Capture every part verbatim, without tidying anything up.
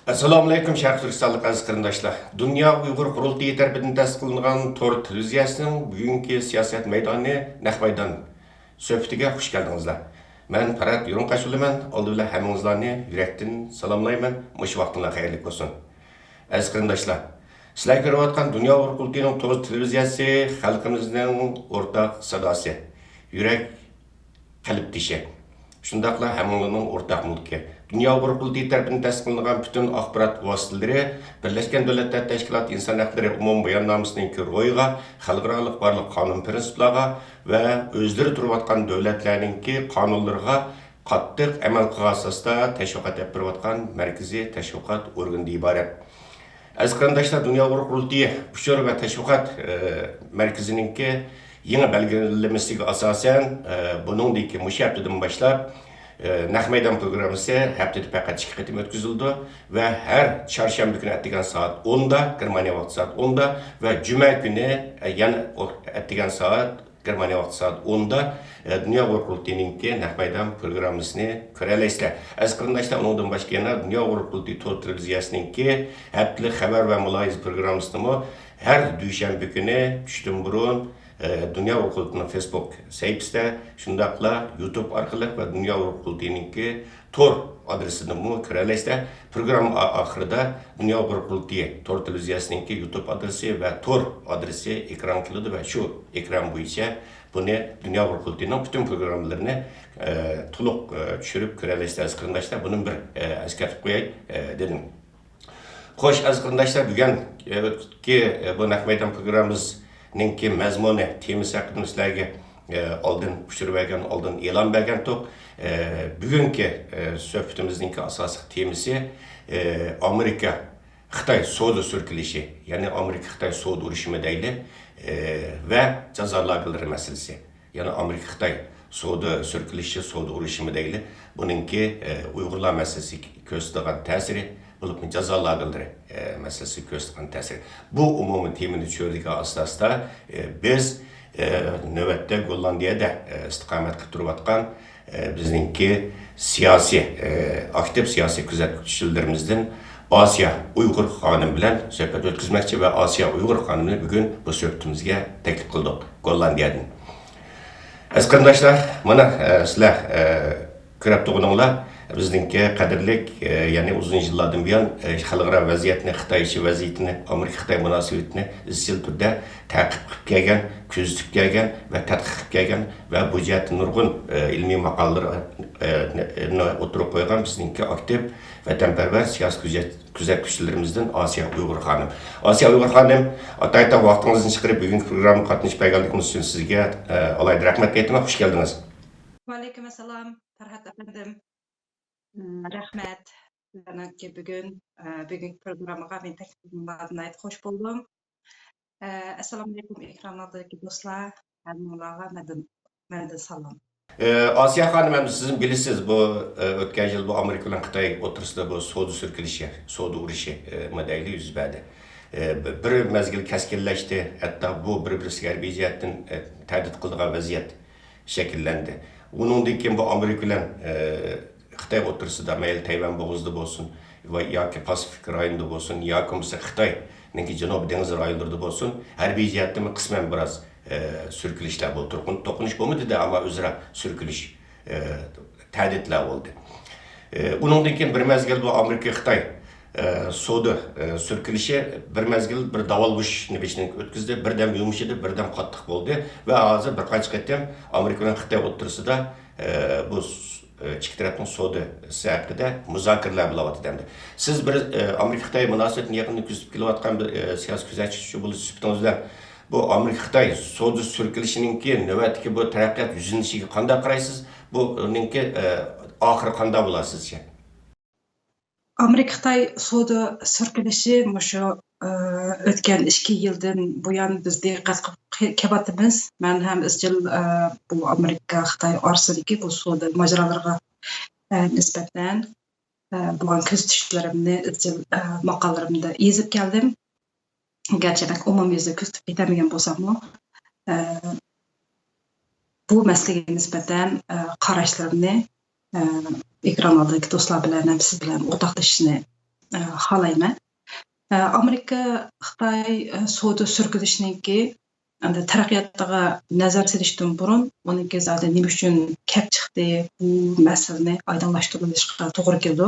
ئەسسالامۇئەلەيكۇم، شەرقىي تۈركىستانلىق ئەزىز قېرىنداشلار! دۇنيا ئۇيغۇر قۇرۇلتىيى تەرىپىدىن تەسىس قىلىنغان تور تېلېۋىزىيەسىنىڭ بۈگۈنكى سىياسەت مەيدانى، نەق مەيدان سۆھبىتىگە خۇش كەلدىڭىزلەر. مەن پەرھات يۇرۇڭقاش بولىمەن. ئالدى بىلەن ھەممىڭىزلارنى يۈرەكتىن سالاملايمەن. مۇشۇ ۋاقتىڭلار خەيرلىك بولسۇن. ئەزىز قېرىنداشلار، سىلەر كۆرۈۋاتقان دۇنيا ئۇيغۇر قۇرۇلتىيىنىڭ تور تېلېۋىزىيەسى خەلقىمىزنىڭ ئورتاق ساداسى، يۈرەك قەلبدىشى، شۇنداقلا ھەممىڭلارنىڭ ئورتاق مۈلكى. دۇنيا ئۇيغۇر قۇرۇلتىيى تەرىپىدىن تەسىس قىلىنغان پۈتۈن ئاخبارات ۋاسىتىلىرى بىرلەشكەن دۆلەتلەر تەشكىلاتى ئىنسان ھەقلىرى ئومۇمىي باياننامىسىنىڭكى روھىغا، خەلقئارالىق بارلىق قانۇن پىرىنسىپلارغا ۋە ئۆزلىرى تۇرۇۋاتقان دۆلەتلەرنىڭكى قانۇنلىرىغا قاتتىق ئەمەل قىلغان ئاساستا تەشۋىقات ئېلىپ بېرىۋاتقان مەركىزىي تەشۋىقات ئورگىنىدىن ئىبارەت. ئەزىز قېرىنداشلار، دۇنيا ئۇيغۇر قۇرۇلتىيى ئۇچۇر ۋە تەشۋىقات، ئە، مەركىزىنىڭكى يېڭى بەلگىلىمىسىگە ئاساسەن، ئە، بۇنىڭدىن كېيىن مۇشۇ ھەپتىدىن باشلاپ، ئە، نەق مەيدان پروگراممىسى ھەپتىدە پەقەت ئىككى قېتىم ئۆتكۈزۈلىدۇ ۋە ھەر چارشەنبە كۈنى ئەتىگەن سائەت ئوندا، گېرمانىيە ۋاقتى سائەت ئوندا ۋە جۈمە كۈنى، ئە، يەنە ئو-، ئەتىگەن سائەت گېرمانىيە ۋاقتى سائەت ئوندا، ئە، دۇنيا ئۇيغۇر قۇرۇلتىيىنىڭكى نەق مەيدان پروگراممىسىنى كۆرەلەيسىلەر. ئەزىز قېرىنداشلار، ئۇنىڭدىن باشقا يەنە دۇنيا ئۇيغۇر قۇرۇلتىيى تور تېلېۋىزىيەسىنىڭكى ھەپتىلىك خەۋەر ۋە مۇلاھىزە پروگراممىسىنىمۇ ھەر دۈشەنبە كۈنى چۈشتىن بۇرۇن، ئە، دۇنيا ئۇيغۇر قۇرۇلتىيىنىڭ فېيسبۇك سەھىپىسىدە، شۇنداقلا يۇتۇب ئارقىلىق ۋە دۇنيا ئۇيغۇر قۇرۇلتىيىنىڭكى تور ئادرېسىدىنمۇ كۆرەلەيسىلەر. پروگرامما ئا-، ئاخىرىدا دۇنيا ئۇيغۇر قۇرۇلتىيى تور تېلېۋىزىيەسىنىڭكى يۇتۇب ئادرېسى ۋە تور ئادرېسى ئېكرانغا كېلىدۇ ۋە شۇ ئېكران بويىچە بۇنى دۇنيا ئۇيغۇر قۇرۇلتىيىنىڭ پۈتۈن پروگراممىلىرىنى، ئە، تولۇق، ئە، چۈشۈرۈپ كۆرەلەيسىلەر، ئەزىز قېرىنداشلار. بۇنى بىر، ئە، ئەسكەرتىپ قوياي، ئە، دېدىم. خوش، ئەزىز قېرىنداشلار، بۈگۈنكى، ئە، بۇ نەق مەيدان پروگراممىزنىڭكى مەزمۇنى، تېمىسى ھەققىدە سىلەرگە، ئە، ئالدىن ئۇچۇر بەرگەن، ئالدىن ئېلان بەرگەنتۇق. ئە، بۈگۈنكى، ئە، سۆھبىتىمىزنىڭكى ئاساسلىق تېمىسى، ئە، ئامېرىكا خىتاي سودا سۈركىلىشى، يەنى ئامېرىكا خىتاي سودا ئۇرۇشىمۇ دەيلى، ئى، ۋە جازا لاگېرلىرى مەسىلىسى. يەنى ئامېرىكا خىتاي سودا سۈركىلىشى، سودا ئۇرۇشىمۇ دەيلى، بۇنىڭكى، ئى، ئۇيغۇرلار مەسىلىسىگە كۆرسىتىدىغان تەسىرى، بولۇپمۇ جازا لاگېرلىرى، ئى، مەسىلىسىگە كۆرسىتىدىغان تەسىرى. بۇ ئومۇمىي تېمىنى چۈشۈرىدىغان ئاساستا، ئى، بىز، ئى، نۆۋەتتە گوللاندىيەدە، ئى، ئىستىقامەت قىلىپ تۇرۇۋاتقان ئە، بىزنىڭكى سىياسىي، ئە، ئاكتىپ سىياسىي كۆزەتكۈچىلىرىمىزدىن ئاسىيا ئۇيغۇر خانىم بىلەن سۆھبەت ئۆتكۈزمەكچى ۋە ئاسىيا ئۇيغۇر خانىمنى بۈگۈن بۇ سۆھبىتىمىزگە تەكلىپ قىلدۇق، گوللاندىيەدىن. ئەزىز قېرىنداشلار، مانا، ئە، سىلەر، ئە، كۆرۈپ تۇرغىنىڭلار، بىزنىڭكى قەدىرلىك، ئە، يەنى ئۇزۇن يىللاردىن بۇيان، ئە، خەلقئارا ۋەزىيەتنى، خىتاي ئىچى ۋەزىيىتىنى، ئامېرىكا خىتاي مۇناسىۋىتىنى ئىزچىل تۈردە تەقىب قىلىپ كەلگەن، كۆزىتىپ كەلگەن ۋە تەتقىق قىلىپ كەلگەن ۋە بۇ جەھەتتە نۇرغۇن، ئە، ئىلمىي ماقالىلەر، ئە، نى، نى ئوتتۇرىغا قويغان بىزنىڭكى ئاكتىپ، ۋەتەنپەرۋەر سىياسىي كۆزەت-، كۆزەتكۈچىلىرىمىزدىن ئاسىيە ئۇيغۇر خانىم. ئاسىيە ئۇيغۇر خانىم، ئاتايتاق ۋاقتىڭىزنى چىقىرىپ، بۈگۈنكى پروگراممىغا قاتنىشىپ بەرگەنلىكىڭىز ئۈچۈن سىزگە، ئە، ئالاھىدە رەھمەت ئېيتىمەن. خۇش كەلدىڭىز. ۋەئەلەيكۇم ئەسسالام، پەرھات ئەپەندىم. ئىم، رەھمەت. سىلەرنىڭكى بۈگۈن، ئە، بۈگۈنكى پروگراممىغا مېنى تەكلىپ قىلغىنىڭلاردىن ناھايىتى خوش بولدۇم. ئە، ئەسسالامۇئەلەيكۇم، ئېكران ئالدىدىكى دوستلار. ھەممىڭلارغا مەندىن، مەندىن سالام. ئە، ئاسىيە خانىم، ئەمدى سىزمۇ بىلىسىز، بۇ، ئە، ئۆتكەن يىل بۇ ئامېرىكا بىلەن خىتاي ئوتتۇرىسىدا بۇ سودا سۈركىلىشى، سودا ئۇرۇشى، ئە، مۇدەيلى يۈز بەردى. ئە، بىر، بىر مەزگىل كەسكىنلەشتى، ھەتتا بۇ بىر-بىرسىگە ھەربىي جەھەتتىن، ئە، تەھدىت قىلىدىغان ۋەزىيەت شەكىللەندى. ئۇنىڭدىن كېيىن بۇ ئامېرىكا بىلەن، ئە، خىتاي ئوتتۇرىسىدا، مەيلى تەيۋەن بوغۇزىدا بولسۇن ۋە ياكى پاسىفىك رايونىدا بولسۇن، ياكى بولمىسا خىتاينىڭكى جەنۇبىي دېڭىز رايونلىرىدا بولسۇن، ھەربىي جەھەتتىنمۇ قىسمەن بىراز، ئە، سۈركىلىشلەر بولدى. توقۇن-، توقۇنۇش بولمىدى-دە، ئەمما ئۆزئارا سۈركىلىش، ئە، تەھدىتلەر بولدى. ئە، ئۇنىڭدىن كېيىن بىر مەزگىل بۇ ئامېرىكا خىتاي، ئە، سودا، ئە، سۈركىلىشى بىر مەزگىل بىر داۋالغۇشنى بېشىدىن ئۆتكۈزدى، بىردەم يۇمشىدى، بىردەم قاتتىق بولدى ۋە ھازىر بىر قانچە قېتىم ئامېرىكا بىلەن خىتاي ئوتتۇرىسىدا، ئە، بۇ ئىككى تەرەپنىڭ سودىسى ھەققىدە مۇزاكىرىلەر بولۇۋاتىدۇ ئەمدى. سىز بىر، ئە، ئامېرىكا-خىتاي مۇناسىۋىتىنى يېقىندىن كۆزىتىپ كېلىۋاتقان بىر، ئە، سىياسىي كۆزەتكۈچى بولۇش سۈپىتىڭىز بىلەن، بۇ ئامېرىكا-خىتاي سودا سۈركىلىشىنىڭكى نۆۋەتتىكى بۇ تەرەققىيات يۈزلىنىشىگە قانداق قارايسىز؟ بۇنىڭكى، ئە، ئاخىرى قانداق بولار سىزچە؟ ئامېرىكا-خىتاي سودا سۈركىلىشى مۇشۇ، ئە، ئۆتكەن ئىككى يىلدىن بۇيان بىز دىققەت قىلىپ كېلىۋاتىمىز. مەن ھەم ئىزچىل، ئە، بۇ ئامېرىكا-خىتاي ئارىسىدىكى بۇ سودا ماجىرالىرىغا، ئە، نىسبەتەن، ئە، بولغان كۆزىتىشلىرىمنى ئىزچىل، ئە، ماقالىلىرىمدە يېزىپ كەلدىم. گەرچە بەك ئومۇميۈزلۈك كۆزىتىپ كېتەلمىگەن بولساممۇ، ئە، بۇ مەسىلىگە نىسبەتەن، ئە، قاراشلىرىمنى، ئە، ئېكران ئالدىدىكى دوستلار بىلەن ھەم سىز بىلەن ئورتاقلىشىشنى ئە، خالايمەن. ئە، ئامېرىكا خىتاي، ئە، سودا سۈركىلىشىنىڭكى ئەمدى تەرەققىياتىغا نەزەر سېلىشتىن بۇرۇن، ئۇنىڭكى زادى نېمە ئۈچۈن كەپ چىقتى، بۇ مەسىلىنى ئايدىڭلاشتۇرۇۋېلىشقا توغرا كېلىدۇ.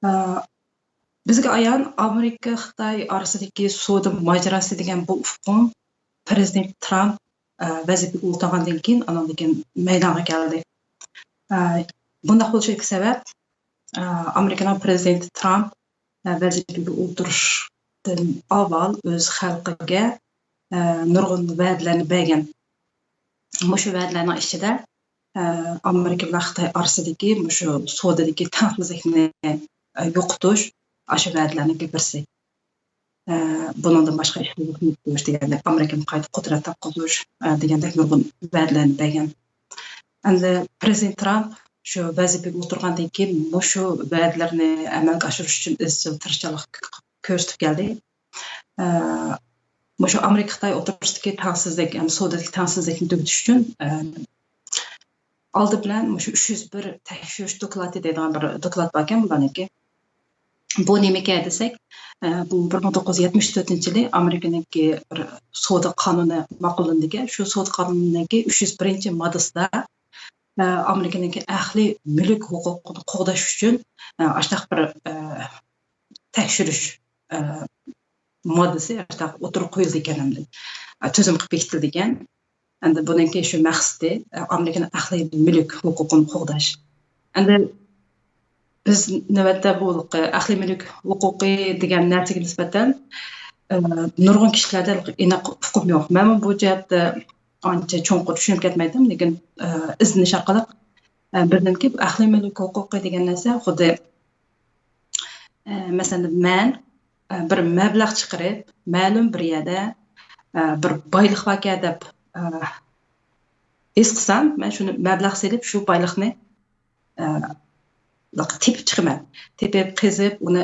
ئە، بىزگە ئايان، ئامېرىكا خىتاي ئارىسىدىكى سودا ماجىراسى دېگەن بۇ ئۇقۇم پىرېزىدېنت ترامپ، ئە، ۋەزىپىگە ئولتۇرغاندىن كېيىن، ئانىڭدىن كېيىن مەيدانغا كەلدى. ئە، بۇنداق بولۇشىدىكى سەۋەب، ئە، ئامېرىكىنىڭ پىرېزىدېنتى ترامپ، ئە، ۋەزىپىگە ئولتۇرۇشتىن ئاۋۋال ئۆز خەلقىگە، ئە، نۇرغۇن ۋەدىلەرنى بەرگەن. مۇشۇ ۋەدىلەرنىڭ ئىچىدە، ئە، ئامېرىكا بىلەن خىتاي ئارىسىدىكى مۇشۇ سودىدىكى تەڭسىزلىكنى، ئە، يوقىتىش، ئاشۇ ۋەدىلەرنىڭكى بىرسى. ئە، بۇنىڭدىن باشقا ئىشلارنى يوقىتىش دېگەندەك، ئامېرىكىنى قايتا قۇدرەت تاپقۇزۇش، ئە، دېگەندەك نۇرغۇن ۋەدىلەرنى بەرگەن. ئەمدى پىرېزىدېنت ترامپ شۇ ۋەزىپىگە ئولتۇرغاندىن كېيىن مۇشۇ ۋەدىلەرنى ئەمەلگە ئاشۇرۇش ئۈچۈن ئىزچىل تىرىشچانلىق كۆرسىتىپ كەلدى. ئە، مۇشۇ ئامېرىكا خىتاي ئوتتۇرىسىدىكى تەڭسىزلىك، ھەم سودىدىكى تەڭسىزلىكنى تۈگىتىش ئۈچۈن، ئە، ئالدى بىلەن مۇشۇ ئۈچ يۈز بىر تەكشۈرۈش دوكلاتى دەيدىغان بىر دوكلات باركەن بۇلارنىڭكى. بۇ نېمىكەن دېسەك، ئە، بۇ بىر مىڭ توققۇز يۈز يەتمىش تۆتىنچى يىلى ئامېرىكىنىڭكى بىر سودا قانۇنى ماقۇللىنىدىكەن. شۇ سودا قانۇنىنىڭكى ئۈچ يۈز بىرىنچى ماددىسىدا، ئە، ئامېرىكىنىڭكى ئەقلىي مۈلۈك ھوقۇقىنى قوغداش ئۈچۈن، ئە، ئاشۇنداق بىر، ئە، تەكشۈرۈش، ئە، ماددىسى ئاشۇنداق ئوتتۇرىغا قويۇلىدىكەن ئەمدى. ئە، تۈزۈم قىلىپ بېكىتىلىدىكەن. ئەمدى بۇنىڭكى شۇ مەقسىتى، ئە، ئامېرىكىنىڭ ئەقلىي مۈلۈك ھوقۇقىنى قوغداش. ئەمدى بىز نۆۋەتتە بۇ ئەقلىي مۈلۈك ھوقۇقى دېگەن نەرسىگە نىسبەتەن، ئە، نۇرغۇن كىشىلەردە ئېنىق ئۇقۇم يوق. مەنمۇ بۇ جەھەتتە ئانچە چوڭقۇر چۈشىنىپ كەتمەيتتىم، لېكىن، ئە، ئىزدىنىش ئارقىلىق، ئە، بىلدىمكى، ئەقلىي مۈلۈك ھوقۇقى دېگەن نەرسە خۇددى، ئە، مەسىلەن، مەن، ئە، بىر مەبلەغ چىقىرىپ، مەلۇم بىر يەردە، ئە، بىر بايلىق باركەن دەپ، ئە، ھېس قىلسام، مەن شۇنى مەبلەغ سېلىپ، شۇ بايلىقنى، ئە، تېپىپ چىقىمەن. تېپىپ، قېزىپ، ئۇنى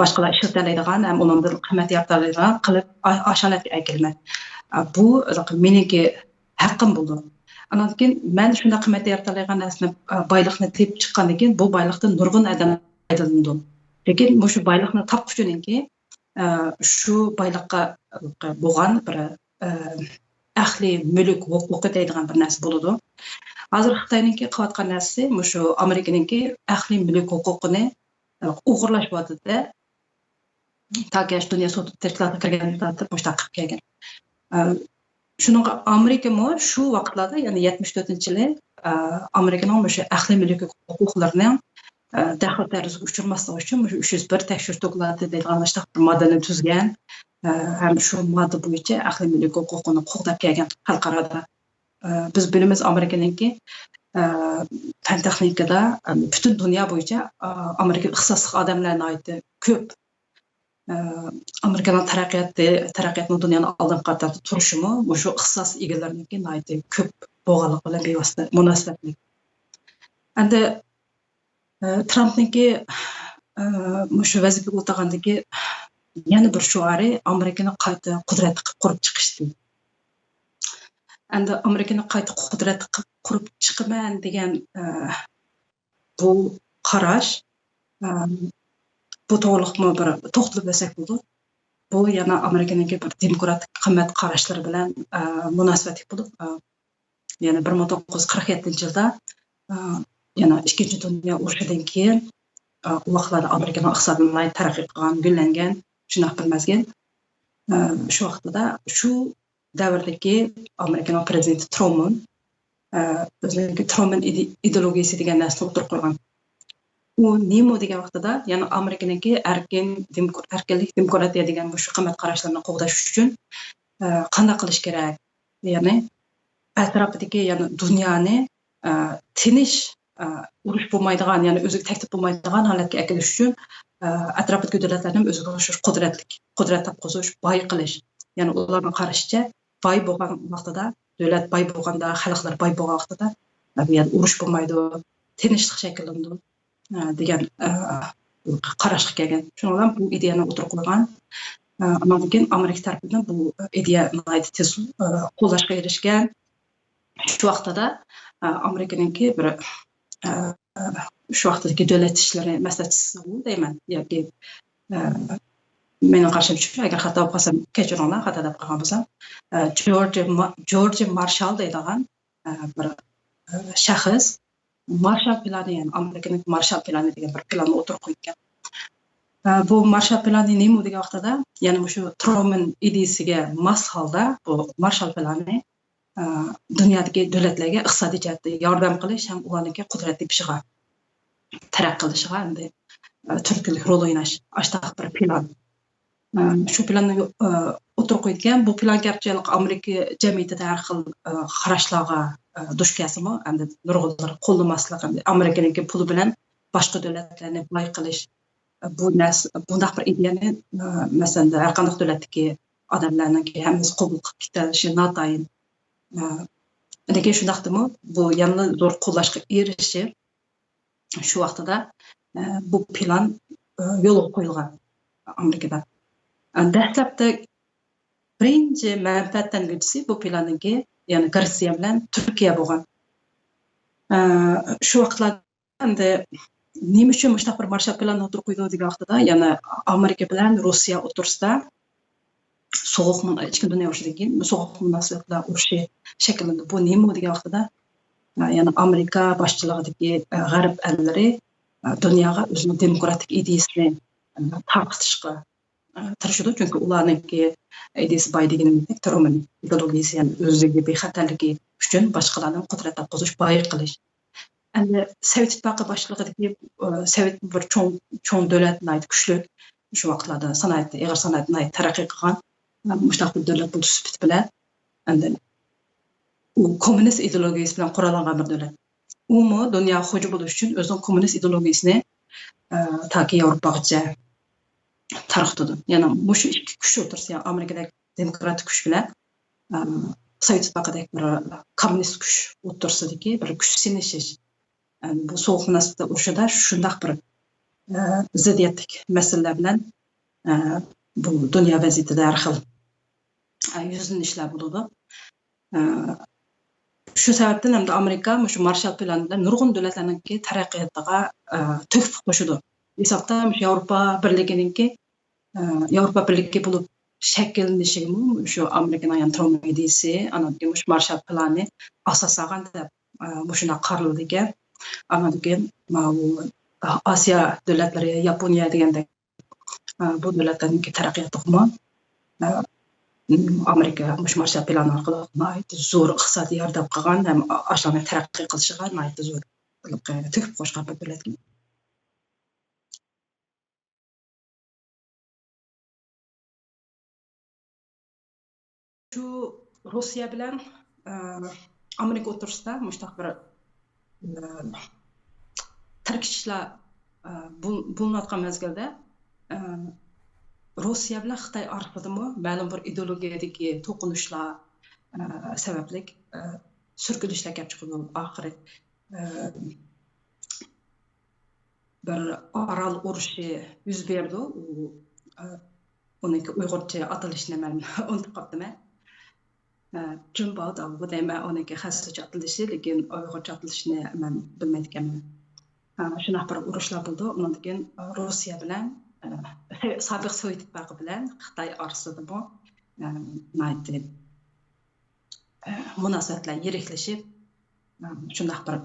باشقىلار ئىشلىتەلەيدىغان ھەم ئۇنىڭدىن قىممەت يارىتالايدىغان قىلىپ، ئا-، ئاشۇ ھالەتكە ئەكېلىمەن. ئە، بۇ مېنىڭكى ھەققىم بولىدۇ. ئاندىن كېيىن مەن شۇنداق قىممەت يارىتالايدىغان نەرسىنى، ئە، بايلىقنى تېپىپ چىققاندىن كېيىن، بۇ بايلىقتىن نۇرغۇن ئادەم پايدىلىنىدۇ. لېكىن مۇشۇ بايلىقنى تاپقۇچىنىڭكى، ئە، شۇ بايلىققا بولغان بىر، ئە، ئەقلىي مۈلۈك ھوقۇقى دەيدىغان بىر نەرسە بولىدۇ. ھازىر خىتاينىڭكى قىلىۋاتقان نەرسىسى مۇشۇ ئامېرىكىنىڭكى ئەقلىي مۈلۈك ھوقۇقىنى، ئە، ئوغرىلاش بولۇۋاتىدۇ. تاكى شۇ دۇنيا سودا تەشكىلاتىغا كىرگەندىن تارتىپ مۇشۇنداق قىلىپ كەلگەن. ئە، شۇنىڭغا ئامېرىكىمۇ شۇ ۋاقىتلاردا، يەنى يەتمىش تۆتىنچى يىلى، ئە، ئامېرىكىنىڭ مۇشۇ ئەقلىي مۈلۈك ھوقۇقلىرىنىڭ، ئە، دەخلى تەرۇزىغا ئۇچرىماسلىقى ئۈچۈن مۇشۇ ئۈچ يۈز بىر تەكشۈرۈش دوكلاتى دەيدىغان مۇشۇنداق بىر ماددىنى تۈزگەن، ئە، ھەم شۇ ماددا بويىچە ئەقلىي مۈلۈك ھوقۇقىنى قوغداپ كەلگەن خەلقئارادا. ئە، بىز بىلىمىز ئامېرىكىنىڭكى، ئە، پەن تېخنىكىدا، ئە، پۈتۈن دۇنيا بويىچە، ئە، ئامېرىكا ئىختىساسلىق ئادەملەر ناھايىتى كۆپ. ئە، ئامېرىكىنىڭ تەرەققىياتى، تەرەققىياتنىڭ دۇنيانىڭ ئالدىنقى قاتاردا تۇرۇشىمۇ مۇشۇ ئىختىساس ئىگىلىرىنىڭكى ناھايىتى كۆپ بولغانلىقى بىلەن بىۋاسىتە مۇناسىۋەتلىك. ئەمدى، ئە، ترامپنىڭكى، ئە، مۇشۇ ۋەزىپىگە ئولتۇرغاندىكى يەنە بىر شوئارى ئامېرىكىنى قايتا قۇدرەتلىك قىلىپ قۇرۇپ چىقىشتى. ئەمدى ئامېرىكىنى قايتا قۇدرەتلىك قىلىپ قۇرۇپ چىقىمەن دېگەن، ئە، بۇ قاراش، ئە، بۇ توغرىلىقمۇ بىر توختىلىپ ئۆتسەك بولىدۇ. بۇ يەنە ئامېرىكىنىڭكى بىر دېموكراتىك قىممەت قاراشلىرى بىلەن، ئە، مۇناسىۋەتلىك بولۇپ، ئە، يەنە بىر مىڭ توققۇز يۈز قىرىق يەتتىنچى يىلدا، ئە، يەنە ئىككىنچى دۇنيا ئۇرۇشىدىن كېيىن، ئە، ئۇ ۋاقىتلاردا ئامېرىكىنىڭ ئىقتىسادى ناھايىتى تەرەققىي قىلغان، گۈللەنگەن شۇنداق بىر مەزگىل. ئە، شۇ ۋاقتىدا شۇ دەۋردىكى ئامېرىكىنىڭ پىرېزىدېنتى ترومان، ئە، ئۆزىنىڭكى ترومان ئىدى-، ئىدېئولوگىيىسى دېگەن نەرسىنى ئوتتۇرىغا قويغان. ئۇ نېمە دېگەن ۋاقتىدا، يەنى ئامېرىكىنىڭكى ئەركىن دېموكر-، ئەركىنلىك، دېموكراتىيە دېگەن مۇشۇ قىممەت قاراشلىرىنى قوغداش ئۈچۈن، ئە، قانداق قىلىش كېرەك؟ يەنى ئەتراپىدىكى، يەنى دۇنيانى، ئە، تىنچ، ئە، ئۇرۇش بولمايدىغان، يەنى ئۆزىگە تەھدىت بولمايدىغان ھالەتكە ئەكېلىش ئۈچۈن، ئە، ئەتراپىدىكى دۆلەتلەرنى ئۆزىگە ئوخشاش قۇدرەتلىك، قۇدرەت تاپقۇزۇش، باي قىلىش. يەنى ئۇلارنىڭ قارىشىچە، باي بولغان ۋاقتىدا، دۆلەت باي بولغاندا، خەلقلەر باي بولغان ۋاقتىدا، ئە، بۇ يەردە ئۇرۇش بولمايدۇ، تىنچلىق شەكىللىنىدۇ، ئە، دېگەن، ئە، قاراشقا كەلگەن. شۇنىڭ بىلەن بۇ ئىدىيەنى ئوتتۇرىغا قويغان. ئە، ئاندىن كېيىن ئامېرىكا تەرىپىدىن بۇ ئىدىيە ناھايىتى تېز، ئە، قوللاشقا ئېرىشكەن. شۇ ۋاقتىدا، ئە، ئامېرىكىنىڭكى بىر، ئە، شۇ ۋاقىتتىكى دۆلەت ئىشلىرى مەسلىھەتچىسىغۇ دەيمەن ياكى، ئە، مېنىڭ قارىشىمچە، ئەگەر خاتا بولۇپ قالسام كەچۈرۈڭلار، خاتا دەپ قالغان بولسام، ئە، جورج ما-، جورج مارشال دەيدىغان، ئە، بىر، ئە، شەخس مارشال پىلانى، يەنى ئامېرىكىنىڭ مارشال پىلانى دېگەن بىر پىلاننى ئوتتۇرىغا قويىدىكەن. ئە، بۇ مارشال پىلانى نېمە دېگەن ۋاقتىدا، يەنى مۇشۇ ترومەن ئىدىيىسىگە ماس ھالدا بۇ مارشال پىلانى، ئە، دۇنيادىكى دۆلەتلەرگە ئىقتىسادىي جەھەتتە ياردەم قىلىش ھەم ئۇلارنىڭكى قۇدرەت تېپىشىغا، تەرەققىي قىلىشىغا ئەمدى، ئە، تۈرتكىلىك رول ئويناش، ئاشتاق بىر پىلان. ئە، شۇ پىلاننى، ئە، ئوتتۇرىغا قويىدىكەن. بۇ پىلان گەرچە ئامېرىكا جەمئىيىتىدە ھەر خىل، ئە، قاراشلارغا، ئە، دۇچ كەلسىمۇ، ئەمدى نۇرغۇنلىرى قوللىماسلىق، ئەمدى ئامېرىكىنىڭكى پۇلى بىلەن باشقا دۆلەتلەرنى باي قىلىش، ئە، بۇ نەرسە، بۇنداق بىر ئىدىيەنى، ئە، مەسىلەن، ھەر قانداق دۆلەتتىكى ئادەملەرنىڭكى ھەممىسى قوبۇل قىلىپ كېتەلىشى ناتايىن. ئە، لېكىن شۇنداقتىمۇ بۇ يەنىلا زور قوللاشقا ئېرىشىپ، شۇ ۋاقتىدا، ئە، بۇ پىلان، ئە، يولغا قويۇلغان ئامېرىكىدا. ئە، دەسلەپتە بىرىنچى مەنپەئەتلەنگۈچىسى بۇ پىلاننىڭكى، يەنى گرېتسىيە بىلەن تۈركىيە بولغان. ئە، شۇ ۋاقىتلاردا ئەمدى نېمە ئۈچۈن مۇشۇنداق بىر مارشال پىلانىنى ئوتتۇرىغا قويدۇق دېگەن ۋاقتىدا، يەنى ئامېرىكا بىلەن روسىيە ئوتتۇرىسىدا سوغۇق مۇن-، ئىككىنچى دۇنيا ئۇرۇشىدىن كېيىن سوغۇق مۇناسىۋەتلەر ئۇرۇشى شەكىللىنىدۇ. بۇ نېمە دېگەن ۋاقتىدا، يەنى ئامېرىكا باشچىلىقىدىكى، ئە، غەرب ئەللىرى، ئە، دۇنياغا ئۆزىنىڭ دېموكراتىك ئىدىيىسىنى، ئە، تارقىتىشقا، ئە، تىرىشىدۇ. چۈنكى ئۇلارنىڭكى ئىدىيىسى باي دېگىنىمىزدەك، ترومەن ئىدېئولوگىيىسى، يەنى ئۆزلۈكى، بىخەتەرلىكى ئۈچۈن باشقىلارنى قۇدرەت تاپقۇزۇش، باي قىلىش. ئەمدى سوۋېت ئىتتىپاقى باشچىلىقىدىكى، ئە، سوۋېت بىر چوڭ، چوڭ دۆلەت، ناھايىتى كۈچلۈك. شۇ ۋاقىتلاردا سانائەت، ئېغىر سانائەت ناھايىتى تەرەققىي قىلغان، مۇشۇنداق بىر دۆلەت بولۇش سۈپىتى بىلەن، ئەمدى ئۇ كوممۇنىست ئىدېئولوگىيىسى بىلەن قوراللانغان بىر دۆلەت. ئۇمۇ دۇنياغا خوجا بولۇش ئۈچۈن ئۆزىنىڭ كوممۇنىست ئىدېئولوگىيىسىنى، ئە، تاكى ياۋروپاغىچە تارقىتىدۇ. يەنى مۇشۇ ئىككى كۈچ ئوتتۇرىسىدا، يەنى ئامېرىكىدەك دېموكراتىك كۈچ بىلەن، ئە، سوۋېت ئىتتىپاقىدەك بىر كوممۇنىست كۈچ ئوتتۇرىسىدىكى بىر كۈچ سىنىشىش. ئە، بۇ سوغۇق مۇناسىۋەتلەر ئۇرۇشىدا شۇنداق بىر، ئە، زىددىيەتلىك مەسىلىلەر بىلەن، ئە، بۇ دۇنيا ۋەزىيىتىدە ھەر خىل، ئە، يۈزلىنىشلەر بولىدۇ. ئە، شۇ سەۋەبتىن ھەمدە ئامېرىكا مۇشۇ مارشال پىلانى بىلەن نۇرغۇن دۆلەتلەرنىڭكى تەرەققىياتىغا، ئە، تۆھپە قوشىدۇ. ھېسابتا مۇشۇ ياۋروپا بىرلىكىنىڭكى، ئە، ياۋروپا بىرلىكى بولۇپ شەكىللىنىشىگىمۇ شۇ ئامېرىكىنىڭ، يەنى ترومەن ئىدىيىسى، ئاندىن كېيىن مۇشۇ مارشال پىلانى ئاساس سالغان دەپ، ئە، مۇشۇنداق قارىلىدىكەن. ئاندىن كېيىن، ماۋۇ، ئاسىيا دۆلەتلىرى، ياپونىيە دېگەندەك، ئە، بۇ دۆلەتلەرنىڭكى تەرەققىياتىغىمۇ، ئە، ئامېرىكا مۇشۇ مارشال پىلانى ئارقىلىق ناھايىتى زور ئىقتىسادىي ياردەم قىلغان ھەم ئاشۇلارنىڭ تەرەققىي قىلىشىغا ناھايىتى زور تۆھپە قوشقان بىر دۆلەت. شۇ روسىيە بىلەن، ئە، ئامېرىكا ئوتتۇرىسىدا مۇشۇنداق بىر، ئە، تىركىشىشلار، ئە، بول-، بولۇنۇۋاتقان مەزگىلدە، ئە، روسىيە بىلەن خىتاي ئارىسىدىمۇ مەلۇم بىر ئىدېئولوگىيەدىكى توقۇنۇشلار، ئە، سەۋەبلىك، ئە، سۈركىلىشلەر كەپ چىقىدۇ. ئاخىرى، ئە، بىر ئارال ئۇرۇشى يۈز بېرىدۇ. ئۇ، ئە، ئۇنىڭكى ئۇيغۇرچە ئاتىلىشىنى مەن ئۇنتۇپ قاپتىمەن. ئە، جۇنباۋ داۋۇ دەيمەن، ئۇنىڭكى خەنزۇچە ئاتىلىشى، لېكىن ئۇيغۇرچە ئاتىلىشىنى مەن بىلمەيدىكەنمەن. ئە، شۇنداق بىر ئۇرۇشلار بولدى. ئۇنىڭدىن كېيىن، ئە، روسىيە بىلەن، ئە، سابىق سوۋېت ئىتتىپاقى بىلەن خىتاي ئارىسىدىمۇ، ئە، ناھايىتى، ئە، مۇناسىۋەتلەر يىرىكلىشىپ، ئە، شۇنداق بىر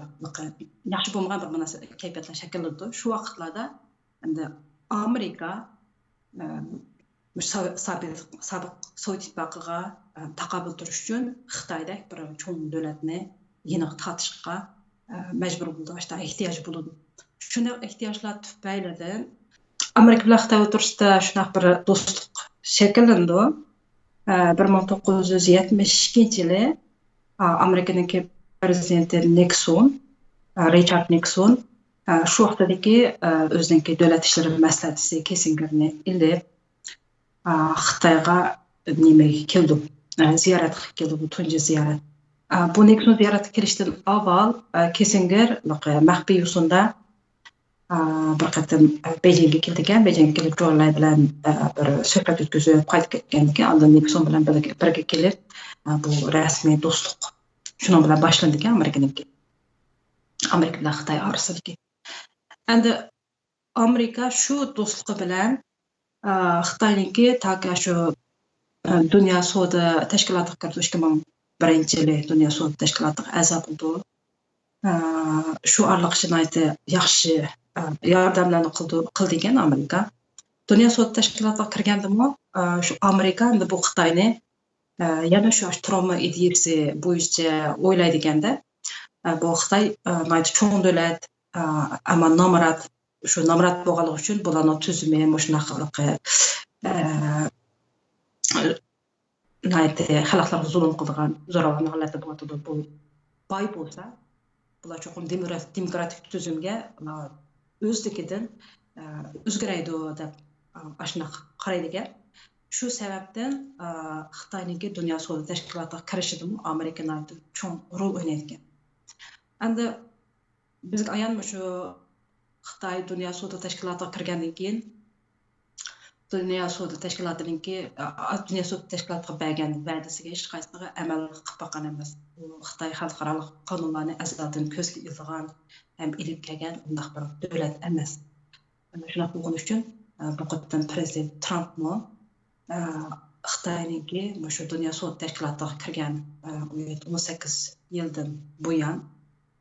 ياخشى بولمىغان بىر مۇناسىۋەت، كەيپىياتلار شەكىللىنىدۇ. شۇ ۋاقىتلاردا ئەمدى ئامېرىكا، ئە، مۇشۇ سا-، سابىق، سابىق سوۋېت ئىتتىپاقىغا، ئە، تاقابىل تۇرۇش ئۈچۈن خىتايدەك بىر چوڭ دۆلەتنى يېنىغا تارتىشقا، ئە، مەجبۇر بولىدۇ، ئاشۇنداق ئېھتىياج بولىدۇ. شۇنداق ئېھتىياجلار تۈپەيلىدىن ئامېرىكا بىلەن خىتاي ئوتتۇرىسىدا شۇنداق بىر دوستلۇق شەكىللىنىدۇ. ئە، بىر مىڭ توققۇز يۈز يەتمىش ئىككىنچى يىلى، ئە، ئامېرىكىنىڭكى پرېزىدېنتى نىكسون، ئە، رىچارد نىكسون، ئە، شۇ ۋاقتىدىكى، ئە، ئۆزىنىڭكى دۆلەت ئىشلىرى مەسلىھەتچىسى كىسسىنگېرنى ئېلىپ، ئە، خىتايغا نېمىگە كېلىدۇ، ئە، زىيارەت قىلىپ كېلىدۇ، بۇ تۇنجى زىيارەت. ئە، بۇ نىكسون زىيارەتكە كېلىشتىن ئاۋۋال، ئە، كىسسىنگېر مەخپىي يوسۇندا، ئە، بىر قېتىم، ئە، بېيجىڭگە كېلىدىكەن، بېيجىڭگە كېلىپ، جولاي بىلەن، ئە، بىر سۆھبەت ئۆتكۈزۈپ قايتىپ كەتكەندىكىن، ئاندىن نىكسون بىلەن بىرگە، بىرگە كېلىپ، ئە، بۇ رەسمىي دوستلۇق شۇنىڭ بىلەن باشلىنىدىكەن ئامېرىكىنىڭكى. ئامېرىكا بىلەن خىتاي ئارىسىدىكى. ئەمدى ئامېرىكا شۇ دوستلۇقى بىلەن، ئە، خىتاينىڭكى تاكى شۇ، ئە، دۇنيا سودا تەشكىلاتىغا كىرىدۇ، ئىككى مىڭ بىرىنچى يىلى دۇنيا سودا تەشكىلاتىغا ئەزا بولىدۇ. ئە، شۇ ئارىلىق ناھايىتى ياخشى، ئە، ياردەملەرنى قىلدى، قىلدىكەن ئامېرىكا. دۇنيا سودا تەشكىلاتىغا كىرگەندىمۇ، ئە، شۇ ئامېرىكا ئەمدى بۇ خىتاينى، ئە، يەنە شۇ تروما ئىدىيىسى بويىچە ئويلايدىكەندە، ئە، بۇ خىتاي، ئە، ناھايىتى چوڭ دۆلەت، ئە، ئەمما نامرات، شۇ نامرات بولغانلىقى ئۈچۈن بۇلارنىڭ تۈزۈمى مۇشۇنداق، ئە، ناھايىتى خەلقلەرگە زۇلۇم قىلىدىغان زوراۋانلىق ھالەتتە بولۇۋاتىدۇ. بۇ باي بولسا، بۇلار چوقۇم دېموكرات-، دېموكراتىك تۈزۈمگە، ئە، ئۆزلۈكىدىن، ئە، ئۆزگىرەيدۇ دەپ، ئە، ئاشۇنداق قارايدىكەن. شۇ سەۋەبتىن، ئە، خىتاينىڭكى دۇنيا سودا تەشكىلاتىغا كىرىشىدىمۇ ئامېرىكا ناھايىتى چوڭ رول ئوينايدىكەن. ئەمدى بىزگە ئايان، مۇشۇ خىتاي دۇنيا سودا تەشكىلاتىغا كىرگەندىن كېيىن، دۇنيا سودا تەشكىلاتىنىڭكى، ئا، دۇنيا سودا تەشكىلاتىغا بەرگەن ۋەدىسىگە ھېچقايسىسىغا ئەمەل قىلىپ باققان ئەمەس. ئۇ خىتاي خەلقئارالىق قانۇنلارنى ئەزەلدىن كۆزگە ئىلىدىغان ھەم ئېلىپ كەلگەن ئۇنداق بىر دۆلەت ئەمەس. شۇنداق بولغىنى ئۈچۈن، ئە، بۇ قېتىم پىرېزىدېنت ترامپمۇ، ئە، خىتاينىڭكى مۇشۇ دۇنيا سودا تەشكىلاتىغا كىرگەن، ئە، ئون سەككىز يىلدىن بۇيان،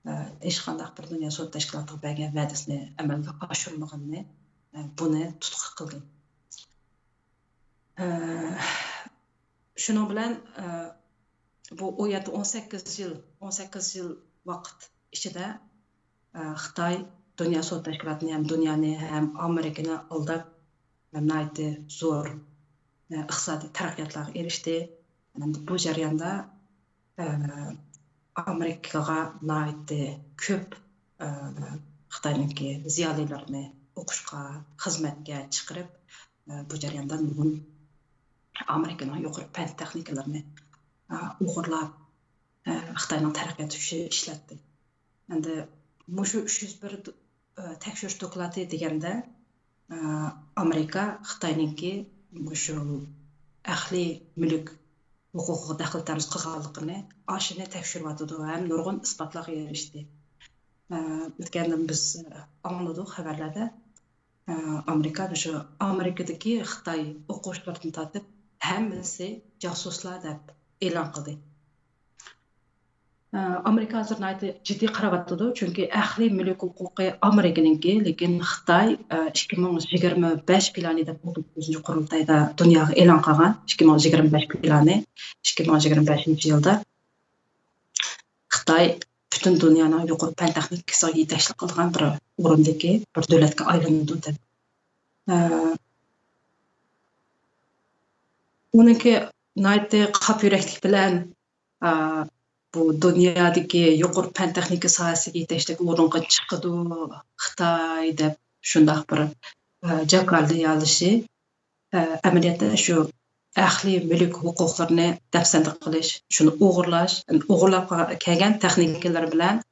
ئە، ھېچقانداق بىر دۇنيا سودا تەشكىلاتىغا بەرگەن ۋەدىسىنى ئەمەلگە ئاشۇرمىغىنىنى، ئە، بۇنى تۇتقا قىلدى. ئە، شۇنىڭ بىلەن، ئە، بۇ ئون يەتتە، ئون سەككىز يىل، ئون سەككىز يىل ۋاقىت ئىچىدە، ئە، خىتاي دۇنيا سودا تەشكىلاتىنى ھەم دۇنيانى ھەم ئامېرىكىنى ئالداپ، ناھايىتى زور، ئە، ئىقتىسادىي تەرەققىياتلارغا ئېرىشتى. ئەمدى بۇ جەرياندا، ئە، ئامېرىكىغا ناھايىتى كۆپ، ئە، خىتاينىڭكى زىيالىيلىرىنى ئوقۇشقا، خىزمەتكە چىقىرىپ، ئە، بۇ جەرياندا نۇرغۇن ئامېرىكىنىڭ يۇقىرى پەن تېخنىكىلىرىنى، ئە، ئوغرىلاپ، ئە، خىتاينىڭ تەرەققىياتى ئۈچۈن ئىشلەتتى. ئەمدى مۇشۇ ئۈچ يۈز بىر، ئە، تەكشۈرۈش دوكلاتى دېگەندە، ئە، ئامېرىكا خىتاينىڭكى مۇشۇ ئەقلىي مۈلۈك ھوقۇقىغا دەخلى تەرۇز قىلغانلىقىنى، ئاشۇنى تەكشۈرۈۋاتىدۇ ھەم نۇرغۇن ئىسپاتلارغا ئېرىشتى. ئە، ئۆتكەندىن بىز ئاڭلىدۇق خەۋەرلەردە، ئە، ئامېرىكا مۇشۇ ئامېرىكىدىكى خىتاي ئوقۇغۇچىلىرىدىن تارتىپ ھەممىسى جاسۇسلار دەپ ئېلان قىلدى. ئامېرىكا ھازىر ناھايىتى جىددىي قاراۋاتىدۇ، چۈنكى ئەقلىي مۈلۈك ھوقۇقى ئامېرىكىنىڭكى، لېكىن خىتاي، ئىككى مىڭ يىگىرمە بەش پىلانى دەپ ئون توققۇزىنچى قۇرۇلتايدا دۇنياغا ئېلان قىلغان، ئىككى مىڭ يىگىرمە بەش پىلانى، ئىككى مىڭ يىگىرمە بەشىنچى يىلدا خىتاي پۈتۈن دۇنيانىڭ يۇقىرى پەن تېخنىكىسىغا يېتەكچىلىك قىلىدىغان بىر ئورۇندىكى بىر دۆلەتكە ئايلىنىدۇ دەپ. ئۇنىڭكى ناھايىتى قاپ يۈرەكلىك بىلەن، ئا، بۇ دۇنيادىكى يۇقىرى پەن تېخنىكا ساھەسىگە يېتەكچىلىك ئورۇنغا چىقىدۇ خىتاي دەپ شۇنداق بىر، ئا، جاكارلىيالىشى، ئا، ئەمەلىيەتتە شۇ ئەقلىي مۈلۈك ھوقۇقلىرىنى دەپسەندە قىلىش، شۇنى ئوغرىلاش، ئوغرىلاپ كەلگەن تېخنىكىلىرى بىلەن،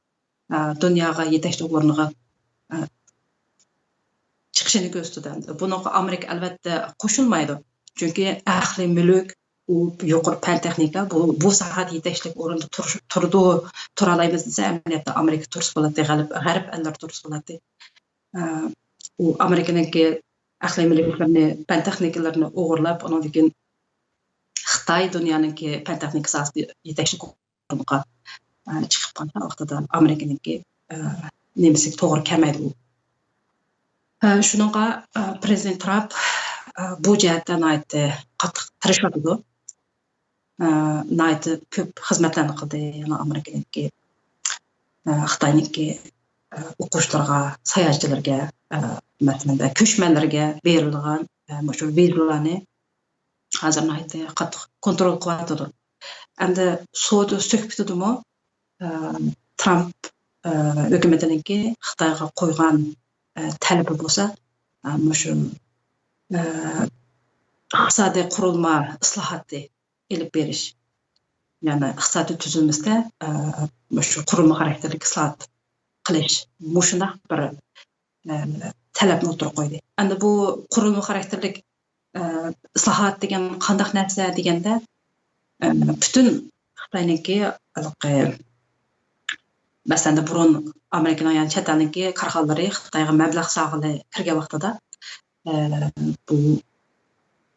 ئا، دۇنياغا يېتەكچى ئورنىغا، ئا، چىقىشىنى كۆرسىتىدۇ. بۇنىڭغا ئامېرىكا ئەلۋەتتە قوشۇلمايدۇ. چۈنكى ئەقلىي مۈلۈك، ئۇ يۇقىرى پەن تېخنىكا، بۇ، بۇ ساھەدە يېتەكچىلىك ئورۇندا تۇرۇش، تۇرىدۇ، تۇرالايمىز دېسە، ئەمەلىيەتتە ئامېرىكا تۇرسا بولاتتى، غەرب، غەرب ئەللىرى تۇرسا بولاتتى. ئە، ئۇ ئامېرىكىنىڭكى ئەقلىي مۈلۈكلىرىنى، پەن تېخنىكىلىرىنى ئوغرىلاپ، ئۇنىڭدىن كېيىن خىتاي دۇنيانىڭكى پەن تېخنىكا ساھەسىدە يېتەكچىلىك ئورنىغا، ئە، چىقىپ قالسا، ۋاقتىدا ئامېرىكىنىڭكى، ئە، نېمىسىگە توغرا كەلمەيدۇ. ئە، شۇنىڭغا، ئە، پىرېزىدېنت ترامپ، ئە، بۇ جەھەتتە ناھايىتى قاتتىق تىرىشىۋاتىدۇ. ئە، ناھايىتى كۆپ خىزمەتلەرنى قىلدى. يەنە ئامېرىكىنىڭكى، ئە، خىتاينىڭكى، ئە، ئوقۇغۇچىلىرىغا، ساياھەتچىلەرگە، ئە، مەسىلەن، كۆچمەنلەرگە بېرىلغان، ئە، مۇشۇ ۋىزىلارنى ھازىر ناھايىتى قاتتىق كونترول قىلىۋاتىدۇ. ئەمدى سودا سۆھبىتىدىمۇ، ئە، ترامپ، ئە، ھۆكۈمىتىنىڭكى خىتايغا قويغان، ئە، تەلىپى بولسا، ئە، مۇشۇ، ئە، ئىقتىسادىي قۇرۇلما ئىسلاھاتى ئېلىپ بېرىش، يەنى ئىقتىسادىي تۈزۈلمىسىدە، ئە، مۇشۇ قۇرۇلما خاراكتېرلىك ئىسلاھات قىلىش، مۇشۇنداق بىر، ئە، تەلەپنى ئوتتۇرىغا قويدى. ئەمدى بۇ قۇرۇلما خاراكتېرلىك، ئە، ئىسلاھات دېگەن قانداق نەرسە دېگەندە، ئە، پۈتۈن خىتاينىڭكى ھېلىقى مەسىلەن، بۇرۇن ئامېرىكىنىڭ يەنى چەت ئەلنىڭكى كارخانىلىرى خىتايغا مەبلەغ سالغىلى كىرگەن ۋاقتىدا، ئە، بۇ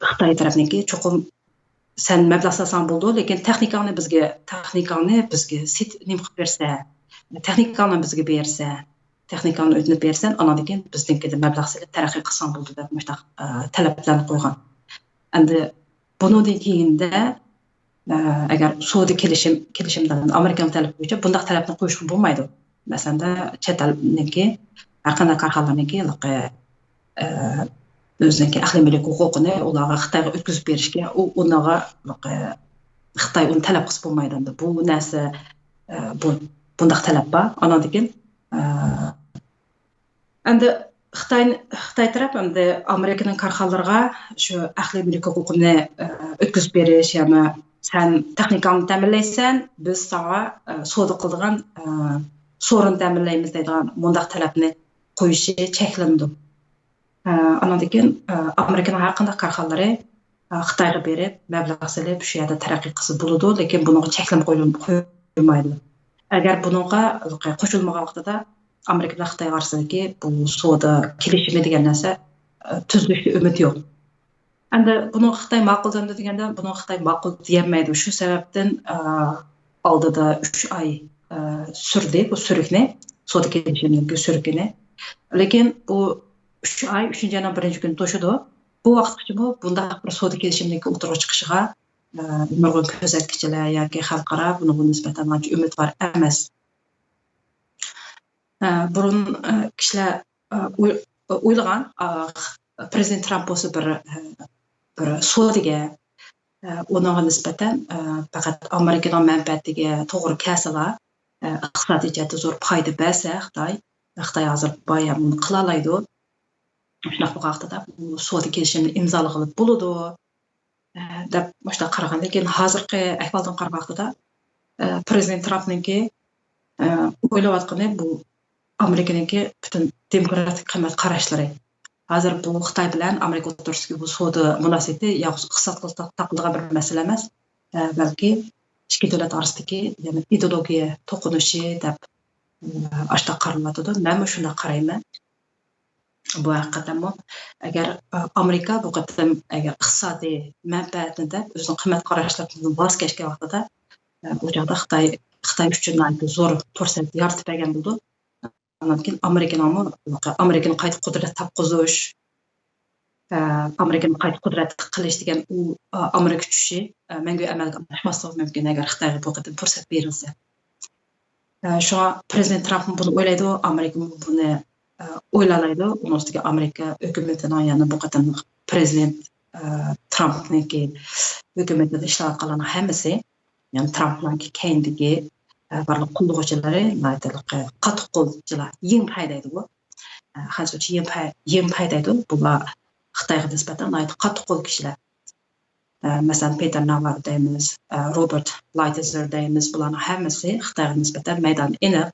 خىتاي تەرەپنىڭكى چوقۇم سەن مەبلەغ سالساڭ بولىدۇ، لېكىن تېخنىكاڭنى بىزگە، تېخنىكاڭنى بىزگە سېت-، نېمە قىلىپ بېرسە، تېخنىكاڭنى بىزگە بېرسە، تېخنىكاڭنى ئۆتۈنۈپ بېرسەن، ئاناندىن كېيىن بىزنىڭكىدىن مەبلەغ سېلىپ تەرەققىي قىلساڭ بولىدۇ دەپ مۇشۇنداق، ئە، تەلەپلەرنى قويغان. ئەمدى بۇنىڭدىن كېيىندە، ئە، ئەگەر سودا كېلىشىم، كېلىشىمدە ئامېرىكىنىڭ تەلىپى بويىچە بۇنداق تەلەپنى قويۇشقا بولمايدۇ. مەسىلەن، چەت ئەلنىڭكى، ھەر قانداق كارخانىلارنىڭكى، ئە، ئۆزىنىڭكى ئەقلىي مۈلۈك ھوقۇقىنى ئۇلارغا خىتايغا ئۆتكۈزۈپ بېرىشكە، ئۇ، ئۇنىڭغا، ئە، خىتاي ئۇنى تەلەپ قىلسا بولمايدۇ. ئەمدى بۇ نەرسە، ئە، بۇ، بۇنداق تەلەپ بار. ئاناندىن كېيىن، ئە، ئەمدى خىتاي، خىتاي تەرەپ ئەمدى ئامېرىكىنىڭ كارخانىلىرىغا شۇ ئەقلىي مۈلۈك ھوقۇقىنى، ئە، ئۆتكۈزۈپ بېرىش، يەنى سەن تېخنىكاڭنى تەمىنلەيسەن، بىز ساڭا، ئە، سودا قىلىدىغان، ئە، سورۇن تەمىنلەيمىز دەيدىغان مۇنداق تەلەپنى قويۇشى چەكلىنىدۇ. ئە، ئاناندىن كېيىن، ئە، ئامېرىكىنىڭ ھەر قانداق كارخانىلىرى، ئە، خىتايغا بېرىپ، مەبلەغ سېلىپ، شۇ يەردە تەرەققىي قىلسا بولىدۇ، لېكىن بۇنىڭغا چەكلىمە قويۇل-، قويۇلمايدۇ. ئەگەر بۇنىڭغا قوشۇلمىغان ۋاقتىدا، ئامېرىكا بىلەن خىتاي ئارىسىدىكى بۇ سودا كېلىشىمى دېگەن نەرسە، ئە، تۈزۈلۈشكە ئۈمىد يوق. ئەمدى بۇنىڭغا خىتاي ماقۇل دەمدۇ دېگەندە، بۇنىڭغا خىتاي ماقۇل دېيەلمەيدۇ. شۇ سەۋەبتىن، ئە، ئالدىدا ئۈچ ئاي، ئە، سۈردى بۇ سۈرۈكنى، سودا كېلىشىمىنىڭكى سۈرۈكىنى. لېكىن بۇ ئۈچ ئاي، ئۈچىنچى ئاينىڭ بىرىنچى كۈنى توشىدۇ. بۇ ۋاقىتقىچىمۇ بۇنداق بىر سودا كېلىشىمىنىڭكى ئوتتۇرىغا چىقىشىغا، ئە، نۇرغۇن كۆزەتكۈچىلەر ياكى خەلقئارا بۇنىڭغا نىسبەتەن ئانچە ئۈمىدۋار ئەمەس. ئە، بۇرۇن، ئە، كىشىلەر، ئە، ئوي-، ئويلىغان، ئە، پرېزىدېنت ترامپ بولسا بىر، ئە، بىر سودىگەر، ئە، ئۇنىڭغا نىسبەتەن، ئە، پەقەت ئامېرىكىنىڭ مەنپەئەتىگە توغرا كەلسىلا، ئە، ئىقتىسادىي جەھەتتە زور پايدا بەرسە خىتاي، خىتاي ھازىر بايا بۇنى قىلالايدۇ. شۇنداق بولغان ۋاقتىدا بۇ سودا كېلىشىمىنى ئىمزالىغىلى بولىدۇ، ئە، دەپ مۇشۇنداق قارىغان. لېكىن ھازىرقى ئەھۋالدىن قارىغان ۋاقتىدا، ئە، پرېزىدېنت ترامپنىڭكى، ئە، ئويلاۋاتقىنى بۇ ئامېرىكىنىڭكى پۈتۈن دېموكراتىك قىممەت قاراشلىرى. ھازىر بۇ خىتاي بىلەن ئامېرىكا ئوتتۇرىسىدىكى بۇ سودا مۇناسىۋىتى يالغۇز ئىقتىسادقا تا-، تاقىلىدىغان بىر مەسىلە ئەمەس، ئە، بەلكى ئىككى دۆلەت ئارىسىدىكى يەنى ئىدېئولوگىيە توقۇنۇشى دەپ، ئە، ئاشۇنداق قارىلىۋاتىدۇ. مەنمۇ شۇنداق قارايمەن. بۇ ھەقىقەتەنمۇ ئەگەر، ئە، ئامېرىكا بۇ قېتىم ئەگەر ئىقتىسادىي مەنپەئەتنى دەپ ئۆزىنىڭ قىممەت قاراشلىرىدىن ۋاز كەچكەن ۋاقتىدا، ئە، بۇ چاغدا خىتاي، خىتاي ئۈچۈن ناھايىتى زور پۇرسەت يارىتىپ بەرگەن بولىدۇ. ئاندىن كېيىن ئامېرىكىنىڭمۇ، ئامېرىكىنى قايتا قۇدرەت تاپقۇزۇش، ئە، ئامېرىكىنى قايتا قۇدرەتلىك قىلىش دېگەن ئۇ، ئە، ئامېرىكا چۈشى، ئە، مەڭگۈ ئەمەلگە ئاشماسلىقى مۇمكىن، ئەگەر خىتايغا بۇ قېتىم پۇرسەت بېرىلسە. ئە، شۇڭا پرېزىدېنت ترامپمۇ بۇنى ئويلايدۇ، ئامېرىكىمۇ بۇنى، ئە، ئويلالايدۇ. ئۇنىڭ ئۈستىگە ئامېرىكا ھۆكۈمىتىنىڭ يەنە بۇ قېتىملىق پرېزىدېنت، ئە، ترامپنىڭكى ھۆكۈمىتىدە ئىشلەۋاتقانلارنىڭ ھەممىسى، يەنى ترامپنىڭكى كەينىدىكى، ئە، بارلىق قوللىغۇچىلىرى ناھايىتى قاتتىق قولچىلار، يىڭ پەي دەيدىغۇ. ئە، خەنزۇچە يىڭ پەي، يىڭ پەي دەيدۇ. بۇلار خىتايغا نىسبەتەن ناھايىتى قاتتىق قول كىشىلەر. ئە، مەسىلەن، پېتېر ناۋاك دەيمىز، ئە، روبېرت لايتىزېر دەيمىز. بۇلارنىڭ ھەممىسى خىتايغا نىسبەتەن مەيدان ئېنىق.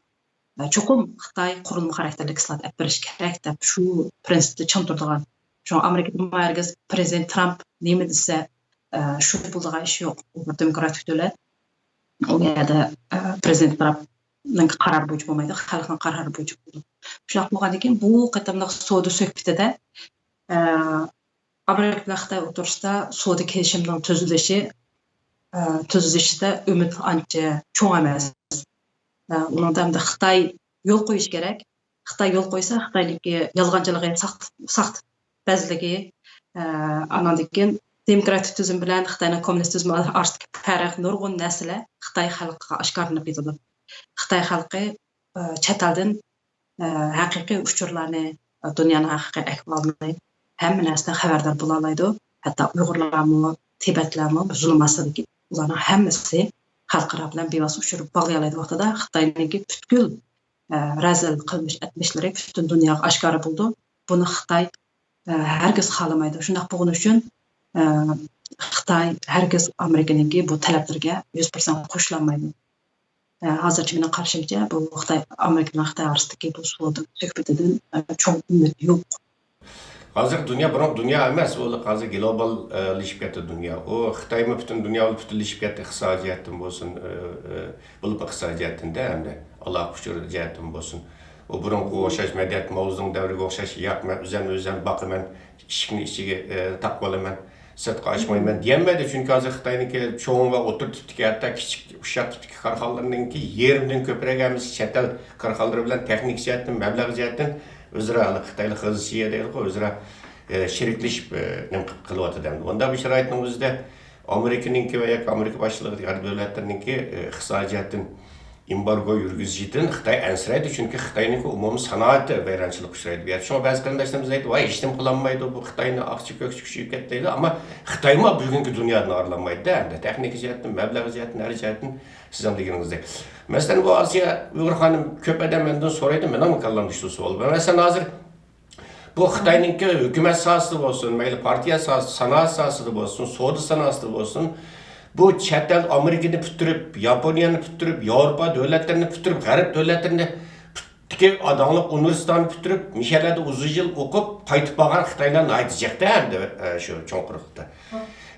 ئە، چوقۇم خىتاي قۇرۇلما خاراكتېرلىك ئىسلاھات ئەپ بېرىش كېرەك دەپ شۇ پرىنسىپتا چىڭ تۇرىدىغان. شۇڭا ئامېرىكىدىمۇ ھەرگىز پرېزىدېنت ترامپ نېمە دېسە، ئە، شۇ بولىدىغان ئىش يوق. ئۇ بىر دېموكراتىك دۆلەت. ئۇ يەردە، ئە، پرېزىدېنت ترامپنىڭ قارارى بويىچە بولمايدۇ، خەلقنىڭ قارارى بويىچە بولىدۇ. شۇنداق بولغاندىن كېيىن بۇ قېتىملىق سودا سۆھبىتىدە، ئە، ئامېرىكا بىلەن خىتاي ئوتتۇرىسىدا سودا كېلىشىمىنىڭ تۈزۈلۈشى، ئە، تۈزۈلۈشىدە ئۈمىد ئانچە چوڭ ئەمەس. ئە، ئۇنىڭدا ئەمدى خىتاي يول قويۇش كېرەك. خىتاي يول قويسا، خىتاينىڭكى يالغانچىلىقى، ساخت-، ساختىپەزلىكى، ئە، ئاناندىن كېيىن دېموكراتىك تۈزۈم بىلەن خىتاينىڭ كوممۇنىست تۈزۈمى ئارىسىدىكى پەرق، نۇرغۇن نەرسىلەر خىتاي خەلقىگە ئاشكارىلىنىپ كېتىدۇ. خىتاي خەلقى، ئە، چەت ئەلدىن، ئە، ھەقىقىي ئۇچۇرلارنى، ئە، دۇنيانىڭ ھەقىقىي ئەھۋالىنى، ھەممە نەرسىدىن خەۋەردار بولالايدۇ. ھەتتا ئۇيغۇرلارمۇ، تىبەتلەرمۇ زۇلۇم ئاستىدىكى، ئۇلارنىڭ ھەممىسى خەلقئارا بىلەن بىۋاسىتە ئۇچۇر باغلىيالايدىغان ۋاقتىدا خىتاينىڭكى پۈتكۈل، ئە، رەزىل قىلمىش ئەتمىشلىرى پۈتۈن دۇنياغا ئاشكارا بولىدۇ. بۇنى خىتاي، ئە، ھەرگىز خالىمايدۇ. شۇنداق بولغىنى ئۈچۈن، ئە، خىتاي ھەرگىز ئامېرىكىنىڭكى بۇ تەلەپلىرىگە يۈز پىرسەنت قوشۇلالمايدۇ. ئە، ھازىرچە مېنىڭ قارىشىمچە، بۇ خىتاي، ئامېرىكا بىلەن خىتاي ئارىسىدىكى بۇ سودا سۆھبىتىدىن، ئە، چوڭ ئۈمىد يوق. ھازىرقى دۇنيا بۇرۇنقى دۇنيا ئەمەس، ئۇ ھازىر گلوباللىشىپ كەتتى دۇنيا. ئۇ خىتايمۇ پۈتۈن دۇنيا بولۇپ پۈتۈنلىشىپ كەتتى، ئىقتىسادىي جەھەتتىن بولسۇن، ئە، ئە، بولۇپ ئىقتىسادىي جەھەتتىن-دە، ھەمدە ئالاقە ئۇچۇر جەھەتتىن بولسۇن. ئۇ بۇرۇنقىغا ئوخشاش مەدەنىيەت، ماۋزېدۇڭ دەۋرىگە ئوخشاش ياق، مەن ئۆزۈم ئۆزۈم باقىمەن، ئىشىكنى ئىچىگە، ئە، تاقىۋالىمەن، سىرتقا ئاچمايمەن دېيەلمەيدۇ. چۈنكى ھازىر خىتاينىڭكى چوڭ ۋە ئوتتۇرا تىپتىكى، ھەتتا كىچىك، ئۇششاق تىپتىكى كارخانىلىرىنىڭكى يېرىمدىن كۆپرەك ھەممىسى چەت ئەل كارخانىلىرى بىلەن تېخنىكا جەھەتتىن، مەبلەغ جەھەتتىن ئۆزئارا، ھېلىقى خىتايلىق خېزىشىيە دەيدىغۇ، ئۆزئارا، ئە، شېرىكلىشىپ، ئە، نېمە قىلىۋاتىدۇ ئەمدى. ئۇنداق بىر شارائىتنىڭ ئۆزىدە ئامېرىكىنىڭكى ۋە ياكى ئامېرىكا باشچىلىقىدىكى غەرب دۆلەتلىرىنىڭكى، ئە، ئىقتىسادىي جەھەتتىن ئېمبارگو يۈرگۈزۈشىدىن خىتاي ئەنسىرەيدۇ، چۈنكى خىتاينىڭكى ئومۇمىي سانائىتى ۋەيرانچىلىققا ئۇچرايدۇ. شۇڭا بەزى قېرىنداشلىرىمىز ئېيتىدۇ، ۋاي، ھېچنېمە قىلالمايدۇ، بۇ خىتاينىڭ ئاقچا كۆكسى كۈچىيىپ كەتتى دەيدۇ. ئەمما خىتايمۇ بۈگۈنكى دۇنيادىن ئايرىلالمايدۇ-دە، ئەمدى تېخنىكا جەھەتتىن، مەبلەغ جەھەتتىن، ھەر جەھەتتىن سىزنىڭ دېگىنىڭىزدەك. مەسىلەن، بۇ ئاسىيە ئۇيغۇر خانىم، كۆپ ئادەم مەندىن سورايدۇ، مېنىڭمۇ كاللامدا شۇ سوئال بار. مەسىلەن، ھازىر بۇ خىتاينىڭكى ھۆكۈمەت ساھەسىدە بولسۇن، مەيلى پارتىيە ساھەسى، سانائەت ساھەسىدا بولسۇن، سودا سانائەتىدە بولسۇن، بۇ چەت ئەل ئامېرىكىنى پۈتتۈرۈپ، ياپونىيەنى پۈتتۈرۈپ، ياۋروپا دۆلەتلىرىنى پۈتتۈرۈپ، غەرب دۆلەتلىرىنى پۈتتىكى داڭلىق ئۇنىۋېرسىتېتلارنى پۈتتۈرۈپ، مۇشۇ يەرلەردە ئۇزۇن يىل ئوقۇپ قايتىپ بارغان خىتايلار ناھايىتى جىقتە ئەمدى، ئە، شۇ چوڭ قۇرۇقلۇقتا.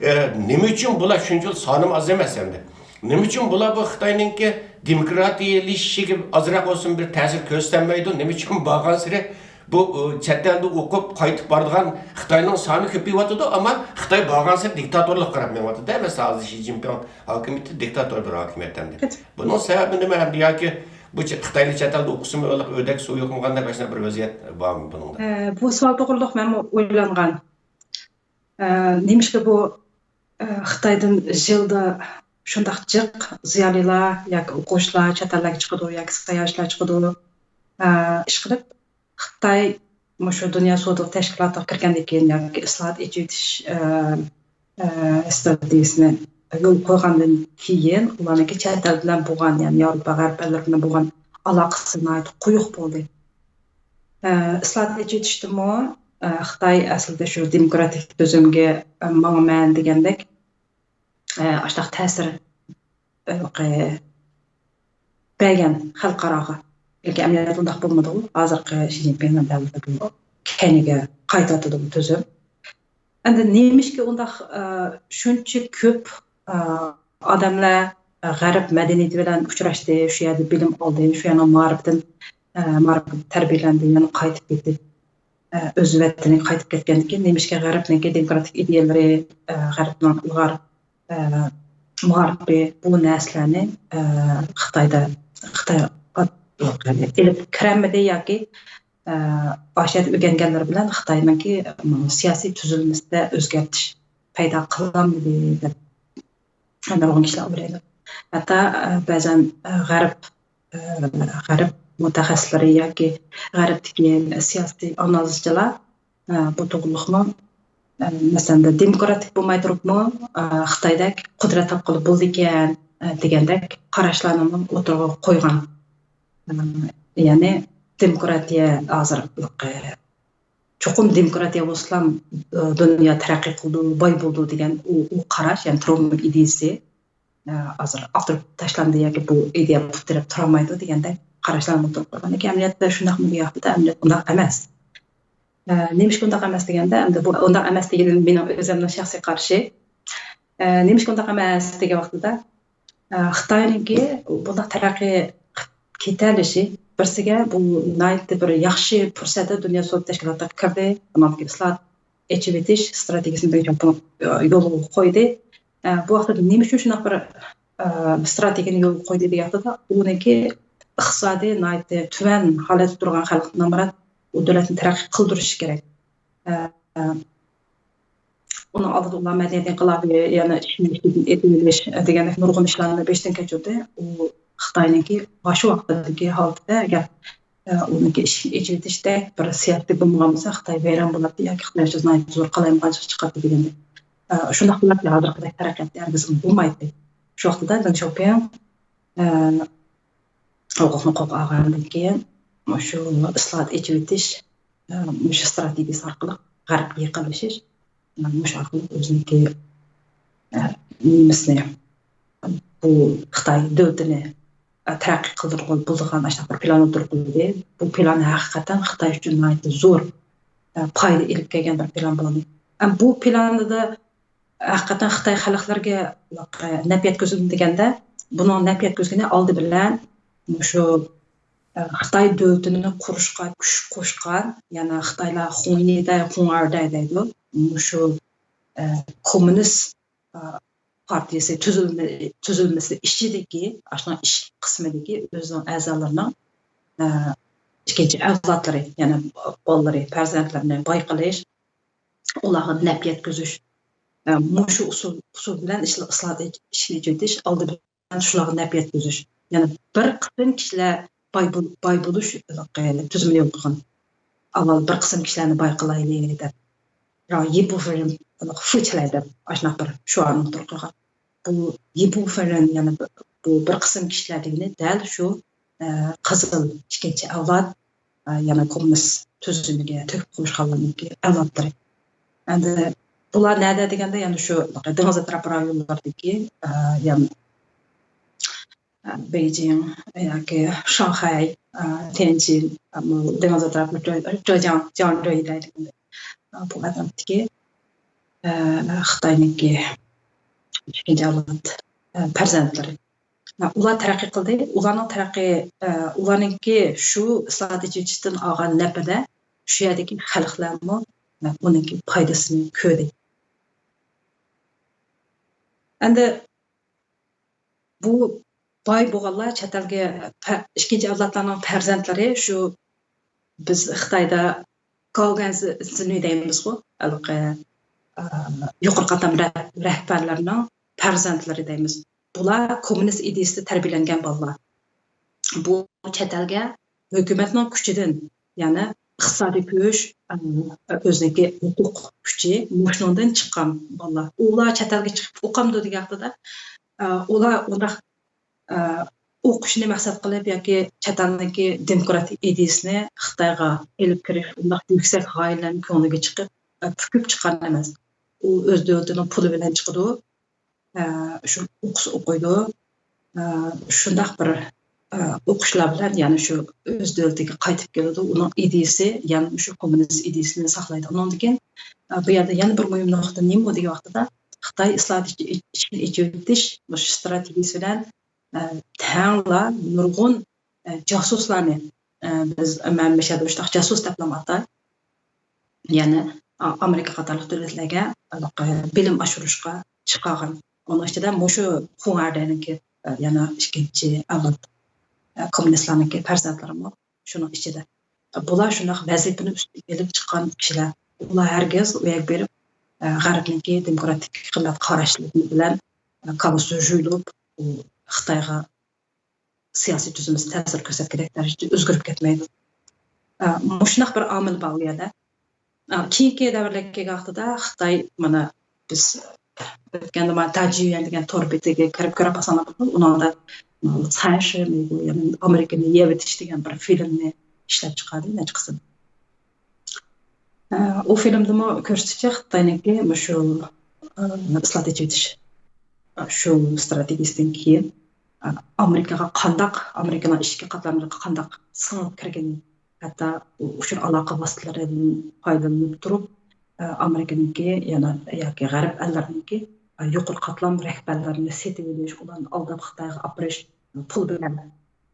ئە، نېمە ئۈچۈن بۇلار شۇنچىلىك سانىمۇ ئاز ئەمەس ئەمدى؟ نېمە ئۈچۈن بۇلار بۇ خىتاينىڭكى دېموكراتىيەلىشىشىگە ئازراق بولسىمۇ بىر تەسىر كۆرسىتەلمەيدۇ؟ نېمە ئۈچۈن بارغانسېرى بۇ، ئۇ، چەت ئەلدە ئوقۇپ قايتىپ بارىدىغان خىتاينىڭ سانى كۆپىيىۋاتىدۇ، ئەمما خىتاي بارغانسېرى دىكتاتورلۇققا قاراپ مېڭىۋاتىدۇ. مەسىلەن، ھازىر شى جىنپىڭ ھاكىمىيىتى دىكتاتور بىر ھاكىمىيەت ئەمدى. بۇنىڭ سەۋەبى نېمە ئەمدى؟ ياكى بۇ چ-، خىتاينى چەت ئەلدە ئوقۇسىمۇ ئۆلۈك ئۆدەك سۇ يۇقمىغاندەك ئاشۇنداق بىر ۋەزىيەت بارمۇ بۇنىڭدا؟ ئە، بۇ سوئال توغرۇلۇق مەنمۇ ئويلانغان. ئە، نېمىشقا بۇ، ئە، خىتايدىن يىلدا شۇنداق جىق زىيالىيلار ياكى ئوقۇغۇچىلار چەت ئەللەرگە چىقىدۇ ياكى ساياھەتچىلەر چىقىدۇ؟ ئە، ئىشقىلىپ، خىتاي مۇشۇ دۇنيا سودا تەشكىلاتىغا كىرگەندىن كېيىن ياكى ئىسلاھات، ئېچىۋېتىش، ئە، ئە، ئىستراتېگىيەسىنى يولغا قويغاندىن كېيىن، ئۇلارنىڭكى چەت ئەل بىلەن بولغان، يەنى ياۋروپا، غەرب ئەللىرى بىلەن بولغان ئالاقىسى ناھايىتى قويۇق بولدى. ئە، ئىسلاھات، ئېچىۋېتىشتىمۇ، ئە، خىتاي ئەسلىدە شۇ دېموكراتىك تۈزۈمگە، ئە، ماڭىمەن دېگەندەك، ئە، ئاشۇنداق تەسىر، ئە، بەرگەن خەلقئاراغا. لېكىن ئەمەلىيەتتە ئۇنداق بولمىدىغۇ. ھازىرقى شى جىنپىڭنىڭ دەۋرىدە بۇ كەينىگە قايتىۋاتىدۇ بۇ تۈزۈم. ئەمدى نېمىشقا ئۇنداق، ئە، شۇنچە كۆپ، ئە، ئادەملەر، ئە، غەرب مەدەنىيىتى بىلەن ئۇچراشتى، شۇ يەردە بىلىم ئالدى، شۇ يەرنىڭ مائارىپىدىن، ئە، مائارىپىدا تەربىيەلەندى، يەنە قايتىپ كېتىپ، ئە، ئۆز ۋەتىنىگە قايتىپ كەتكەندىن كېيىن نېمىشقا غەربنىڭكى دېموكراتىك ئىدىيەلىرى، ئە، غەربنىڭ ئىلغار، ئە، مائارىپى بۇ نەرسىلەرنى، ئە، خىتايدا، خىتايغا ئېلىپ كىرەلمىدى ياكى، ئە، ئاشۇ يەردە ئۆگەنگەنلىرى بىلەن خىتاينىڭكى، ئە، سىياسىي تۈزۈلمىسىدە ئۆزگەرتىش پەيدا قىلالمىدى دەپ نۇرغۇن كىشىلەر ئويلايدۇ. ھەتتا، ئە، بەزەن، ئە، غەرب، ئە، غەرب مۇتەخەسسىسلىرى ياكى غەربتىكى سىياسىي ئانالىزچىلار، ئە، بۇ توغرىلىقمۇ، ئە، مەسىلەن، دېموكراتىك بولماي تۇرۇپمۇ، ئە، خىتايدەك قۇدرەت تاپقىلى بولىدىكەن، ئە، دېگەندەك قاراشلارنىمۇ ئوتتۇرىغا قويغان. ئە، يەنى دېموكراتىيە ھازىر، ئە، چوقۇم دېموكراتىيە بولسىلا، ئە، دۇنيا تەرەققىي قىلىدۇ، باي بولىدۇ دېگەن ئۇ، ئۇ قاراش، يەنى ترامپ ئىدىيىسى، ئە، ھازىر ئاغدۇرۇپ تاشلاندى ياكى بۇ ئىدىيە پۇت تىرەپ تۇرالمايدۇ دېگەندەك قاراشلارنى ئوتتۇرىغا قويغان. لېكىن ئەمەلىيەتتە شۇنداقمۇ دېيەتتى، ئەمەلىيەتتە ئۇنداق ئەمەس. ئە، نېمىشقا ئۇنداق ئەمەس دېگەندە، ئەمدى بۇ ئۇنداق ئەمەس دېگىنىم مېنىڭ ئۆزۈمنىڭ شەخسىي قارىشى. ئە، نېمىشقا ئۇنداق ئەمەس دېگەن ۋاقتىدا، ئە، خىتاينىڭكى بۇنداق تەرەققىي قىلىپ كېتەلىشى، بىرسىگە بۇ ناھايىتى بىر ياخشى پۇرسەتتە دۇنيا سودا تەشكىلاتىغا كىردى، ئۇنىڭدىن كېيىن ئىسلاھات، ئېچىۋېتىش ئىستراتېگىيەسىنى بىر چوڭقۇر، ئە، يولغا قويدى. ئە، بۇ ۋاقىتتا نېمە ئۈچۈن شۇنداق بىر، ئە، ئىستراتېگىيەنى يولغا قويدى دېگەن ۋاقتىدا، ئۇنىڭكى ئىقتىسادى ناھايىتى تۆۋەن ھالەتتە تۇرغان خەلقنى نامرات، ئۇ دۆلەتنى تەرەققىي قىلدۇرۇشى كېرەك. ئە، ئۇنىڭ ئالدىدا ئۇلار مەدەنىيەت ئىنقىلابى، يەنە ئىشىكنى ئىچىدىن ئېتىۋېلىش دېگەندەك نۇرغۇن ئىشلارنى بېشىدىن كەچۈردى. ئۇ خىتاينىڭكى مۇشۇ ۋاقىتتىكى ھالىتىدە ئەگەر، ئە، ئۇنىڭكى ئىشىكنى ئېچىۋېتىشتەك بىر سىياسىتى بولمىغان بولسا، خىتاي ۋەيران بولاتتى ياكى خىتاي ئۈچۈن ناھايىتى زور قالايمىقانچىلىق چىقاتتى دېگەندەك. ئە، شۇنداق بولاتتى، ھازىرقىدەك تەرەققىيات ھەرگىزمۇ بولمايتتى. شۇ ۋاقتىدا دېڭ شياۋپىڭ، ئە، ھوقۇقنى قولغا ئالغاندىن كېيىن، مۇشۇ ئىسلاھات، ئېچىۋېتىش، ئە، مۇشۇ ئىستراتېگىيەسى ئارقىلىق غەربكە يېقىنلىشىش، ئە، مۇشۇ ئارقىلىق ئۆزىنىڭكى، ئە، نېمىسىنى، بۇ خىتاي دۆلىتىنى، ئە، تەرەققىي قىلدۇرغىلى بولىدىغان ئاشۇنداق بىر پىلان ئوتتۇرىغا قويدى. بۇ پىلان ھەقىقەتەن خىتاي ئۈچۈن ناھايىتى زور، پايدا ئېلىپ كەلگەن بىر پىلان بولدى. ئەم، بۇ پىلاندا ھەقىقەتەن خىتاي خەلقلىرىگە نەپ يەتكۈزىدۇ دېگەندە، بۇنىڭ نەپ يەتكۈزگىنى ئالدى بىلەن مۇشۇ، ئە، خىتاي دۆلىتىنى قۇرۇشقا كۈچ قوشقان، يەنى خىتايلار خۇڭيىدەي، خۇڭئەردەي دەيدۇ. مۇشۇ، ئە، كوممۇنىست، ئە، پارتىيىسى تۈزۈلمە-، تۈزۈلمىسى ئىچىدىكى، ئاشۇنىڭ ئىچكى قىسمىدىكى ئۆزىنىڭ ئەزالىرىنىڭ، ئە، ئىككىنچى ئەۋلادلىرى، يەنى بالىلىرى، پەرزەنتلىرىنى بايقىلىش، ئۇلارغا نەپ يەتكۈزۈش، ئە، مۇشۇ ئۇسۇل، ئۇسۇل بىلەن ئىشلا-، ئىسلاھات، ئىشنى ئېچىۋېتىش ئالدى بىلەن شۇلارغا نەپ يەتكۈزۈش. يەنى بىر قىسىم كىشىلەر باي بول-، باي بولۇش، ئە، تۈزۈمىنى يول قويغان. ئاۋۋال بىر قىسىم كىشىلەرنى باي قىلايلى دەپ، 让一部分人富起来 دەپ، ئاشۇنداق بىر شوئارنى ئوتتۇرىغا قويغان. بۇ 一部分人، يەنى بۇ بىر قىسىم كىشىلەر دېگىنى دەل شۇ، ئە، قىزىل ئىككىنچى ئەۋلاد، ئە، يەنى كوممۇنىست تۈزۈمىگە تۆھپە قوشقانلارنىڭكى ئەۋلادلىرى. ئەمدى بۇلار نەدە دېگەندە، يەنى شۇ دېڭىز ئەتراپ رايونلىرىدىكى، ئە، يەنى، ئە، بېيجىڭ ياكى شاڭخەي، ئە، تيەنجىن، ئە، بۇ دېڭىز ئەتراپى، جې-، جېجياڭ، جياڭجيې دەيدىغان، ئە، بۇ ئەتراپتىكى، ئە، خىتاينىڭكى ئىككىنچى ئەۋلاد، ئە، پەرزەنتلىرى. ئۇلار تەرەققىي قىلدى. ئۇلارنىڭ تەرەققىي، ئە، ئۇلارنىڭكى شۇ ئىسلاھات، ئېچىۋېتىشتىن ئالغان نەپىدە شۇ يەردىكى خەلقلەرمۇ، ئە، ئۇنىڭكى پايدىسىنى كۆردى. ئەمدى بۇ باي بولغانلار چەت ئەلگە، پە-، ئىككىنچى ئەۋلادلارنىڭ پەرزەنتلىرى شۇ بىز خىتايدا گاۋگەنزىنى دەيمىزغۇ، ھېلىقى، ئە، يۇقىرى قاتلام رەھ-، رەھبەرلىرىنىڭ پەرزەنتلىرى دەيمىز. بۇلار كوممۇنىست ئىدىيىسىدە تەربىيەلەنگەن بالىلار. بۇ چەت ئەلگە ھۆكۈمەتنىڭ كۈچىدىن، يەنى ئىقتىسادىي كۈچ، ئە، ئۆزىنىڭكى ھوقۇق كۈچى، مۇشۇنىڭدىن چىققان بالىلار. ئۇلار چەت ئەلگە چىقىپ ئوقامدۇ دېگەن ۋاقتىدا، ئە، ئۇلار ئۇنداق، ئە، ئوقۇشنى مەقسەت قىلىپ ياكى چەت ئەلنىڭكى دېموكراتىك ئىدىيىسىنى خىتايغا ئېلىپ كىرىش، ئۇنداق يۈكسەك غايىلەرنىڭ كۆڭلىگە چىقىپ، ئە، پۈكۈپ چىققان ئەمەس. ئۇ ئۆز دۆلىتىنىڭ پۇلى بىلەن چىقىدۇ. ئە، شۇ ئوقۇسا ئوقۇيدۇ. ئە، شۇنداق بىر، ئە، ئوقۇشلار بىلەن يەنە شۇ ئۆز دۆلىتىگە قايتىپ كېلىدۇ. ئۇنىڭ ئىدىيىسى يەنە شۇ كوممۇنىست ئىدىيىسىنى ساقلايدۇ. ئۇنىڭدىن كېيىن، ئە، بۇ يەردە يەنە بىر مۇھىم نۇقتا نېمە دېگەن ۋاقتىدا، خىتاي ئىسلاھات، ئىچ-، ئىچ-، ئىچىنى ئېچىۋېتىش مۇشۇ ئىستراتېگىيىسى بىلەن، ئە، تەڭلا نۇرغۇن، ئە، جاسۇسلارنى، ئە، بىز، مەن مەشەدە مۇشۇنداق جاسۇس دەپلا ئاتاي. يەنى، ئا-، ئامېرىكا قاتارلىق دۆلەتلەرگە، ئە، بىلىم ئاشۇرۇشقا چىقارغان. ئۇنىڭ ئىچىدە مۇشۇ خۇڭئەردەينىڭكى، ئە، يەنە ئىككىنچى ئەۋلاد، ئە، كوممۇنىستلارنىڭكى پەرزەنتلىرىمۇ شۇنىڭ ئىچىدە. بۇلار شۇنداق ۋەزىپىنى ئۈستىگە ئېلىپ چىققان كىشىلەر. ئۇلار ھەرگىز ئۇ يەرگە بېرىپ، ئە، غەربنىڭكى دېموكراتىك قىممەت قاراشلىرى بىلەن، ئە، كاللىسى جۇيۇلۇپ، ئۇ خىتايغا سىياسىي تۈزۈلمىسى تەسىر كۆرسەتكۈدەك دەرىجىدە ئۆزگىرىپ كەتمەيدۇ. ئە، مۇشۇنداق بىر ئامىل بار ئۇ يەردە. ئە، كېيىنكى دەۋرلەرگە كەلگەن ۋاقتىدا خىتاي، مانا، بىز ئۆتكەندە مانا تاجيۈەن دېگەن تور بېتىگە كىرىپ كۆرۈپ باقساڭلار بولىدۇ. ئۇنىڭدا، ئە، سەنشى، يەنى ئامېرىكىنى يەۋېتىش دېگەن بىر فىلىمنى ئىشلەپ چىقاردى، نەچچە قىسىم. ئە، ئۇ فىلىمدىمۇ كۆرسىتىشى خىتاينىڭكى مۇشۇ، ئە، ئىسلاھات ئېچىۋېتىش، ئە، شۇ ئىستراتېگىيىسىدىن كېيىن، ئە، ئامېرىكىغا قانداق، ئامېرىكىنىڭ ئىچكى قاتلاملىرىغا قانداق سىڭىپ كىرگىنى، ھەتتا ئۇچۇر ئالاقە ۋاسىتىلىرىدىن پايدىلىنىپ تۇرۇپ، ئە، ئامېرىكىنىڭكى يەنە ياكى غەرب ئەللىرىنىڭكى، ئە، يۇقىرى قاتلام رەھبەرلىرىنى سېتىۋېلىش، ئۇلارنى ئالداپ خىتايغا ئاپىرىش، پۇل بىلەن،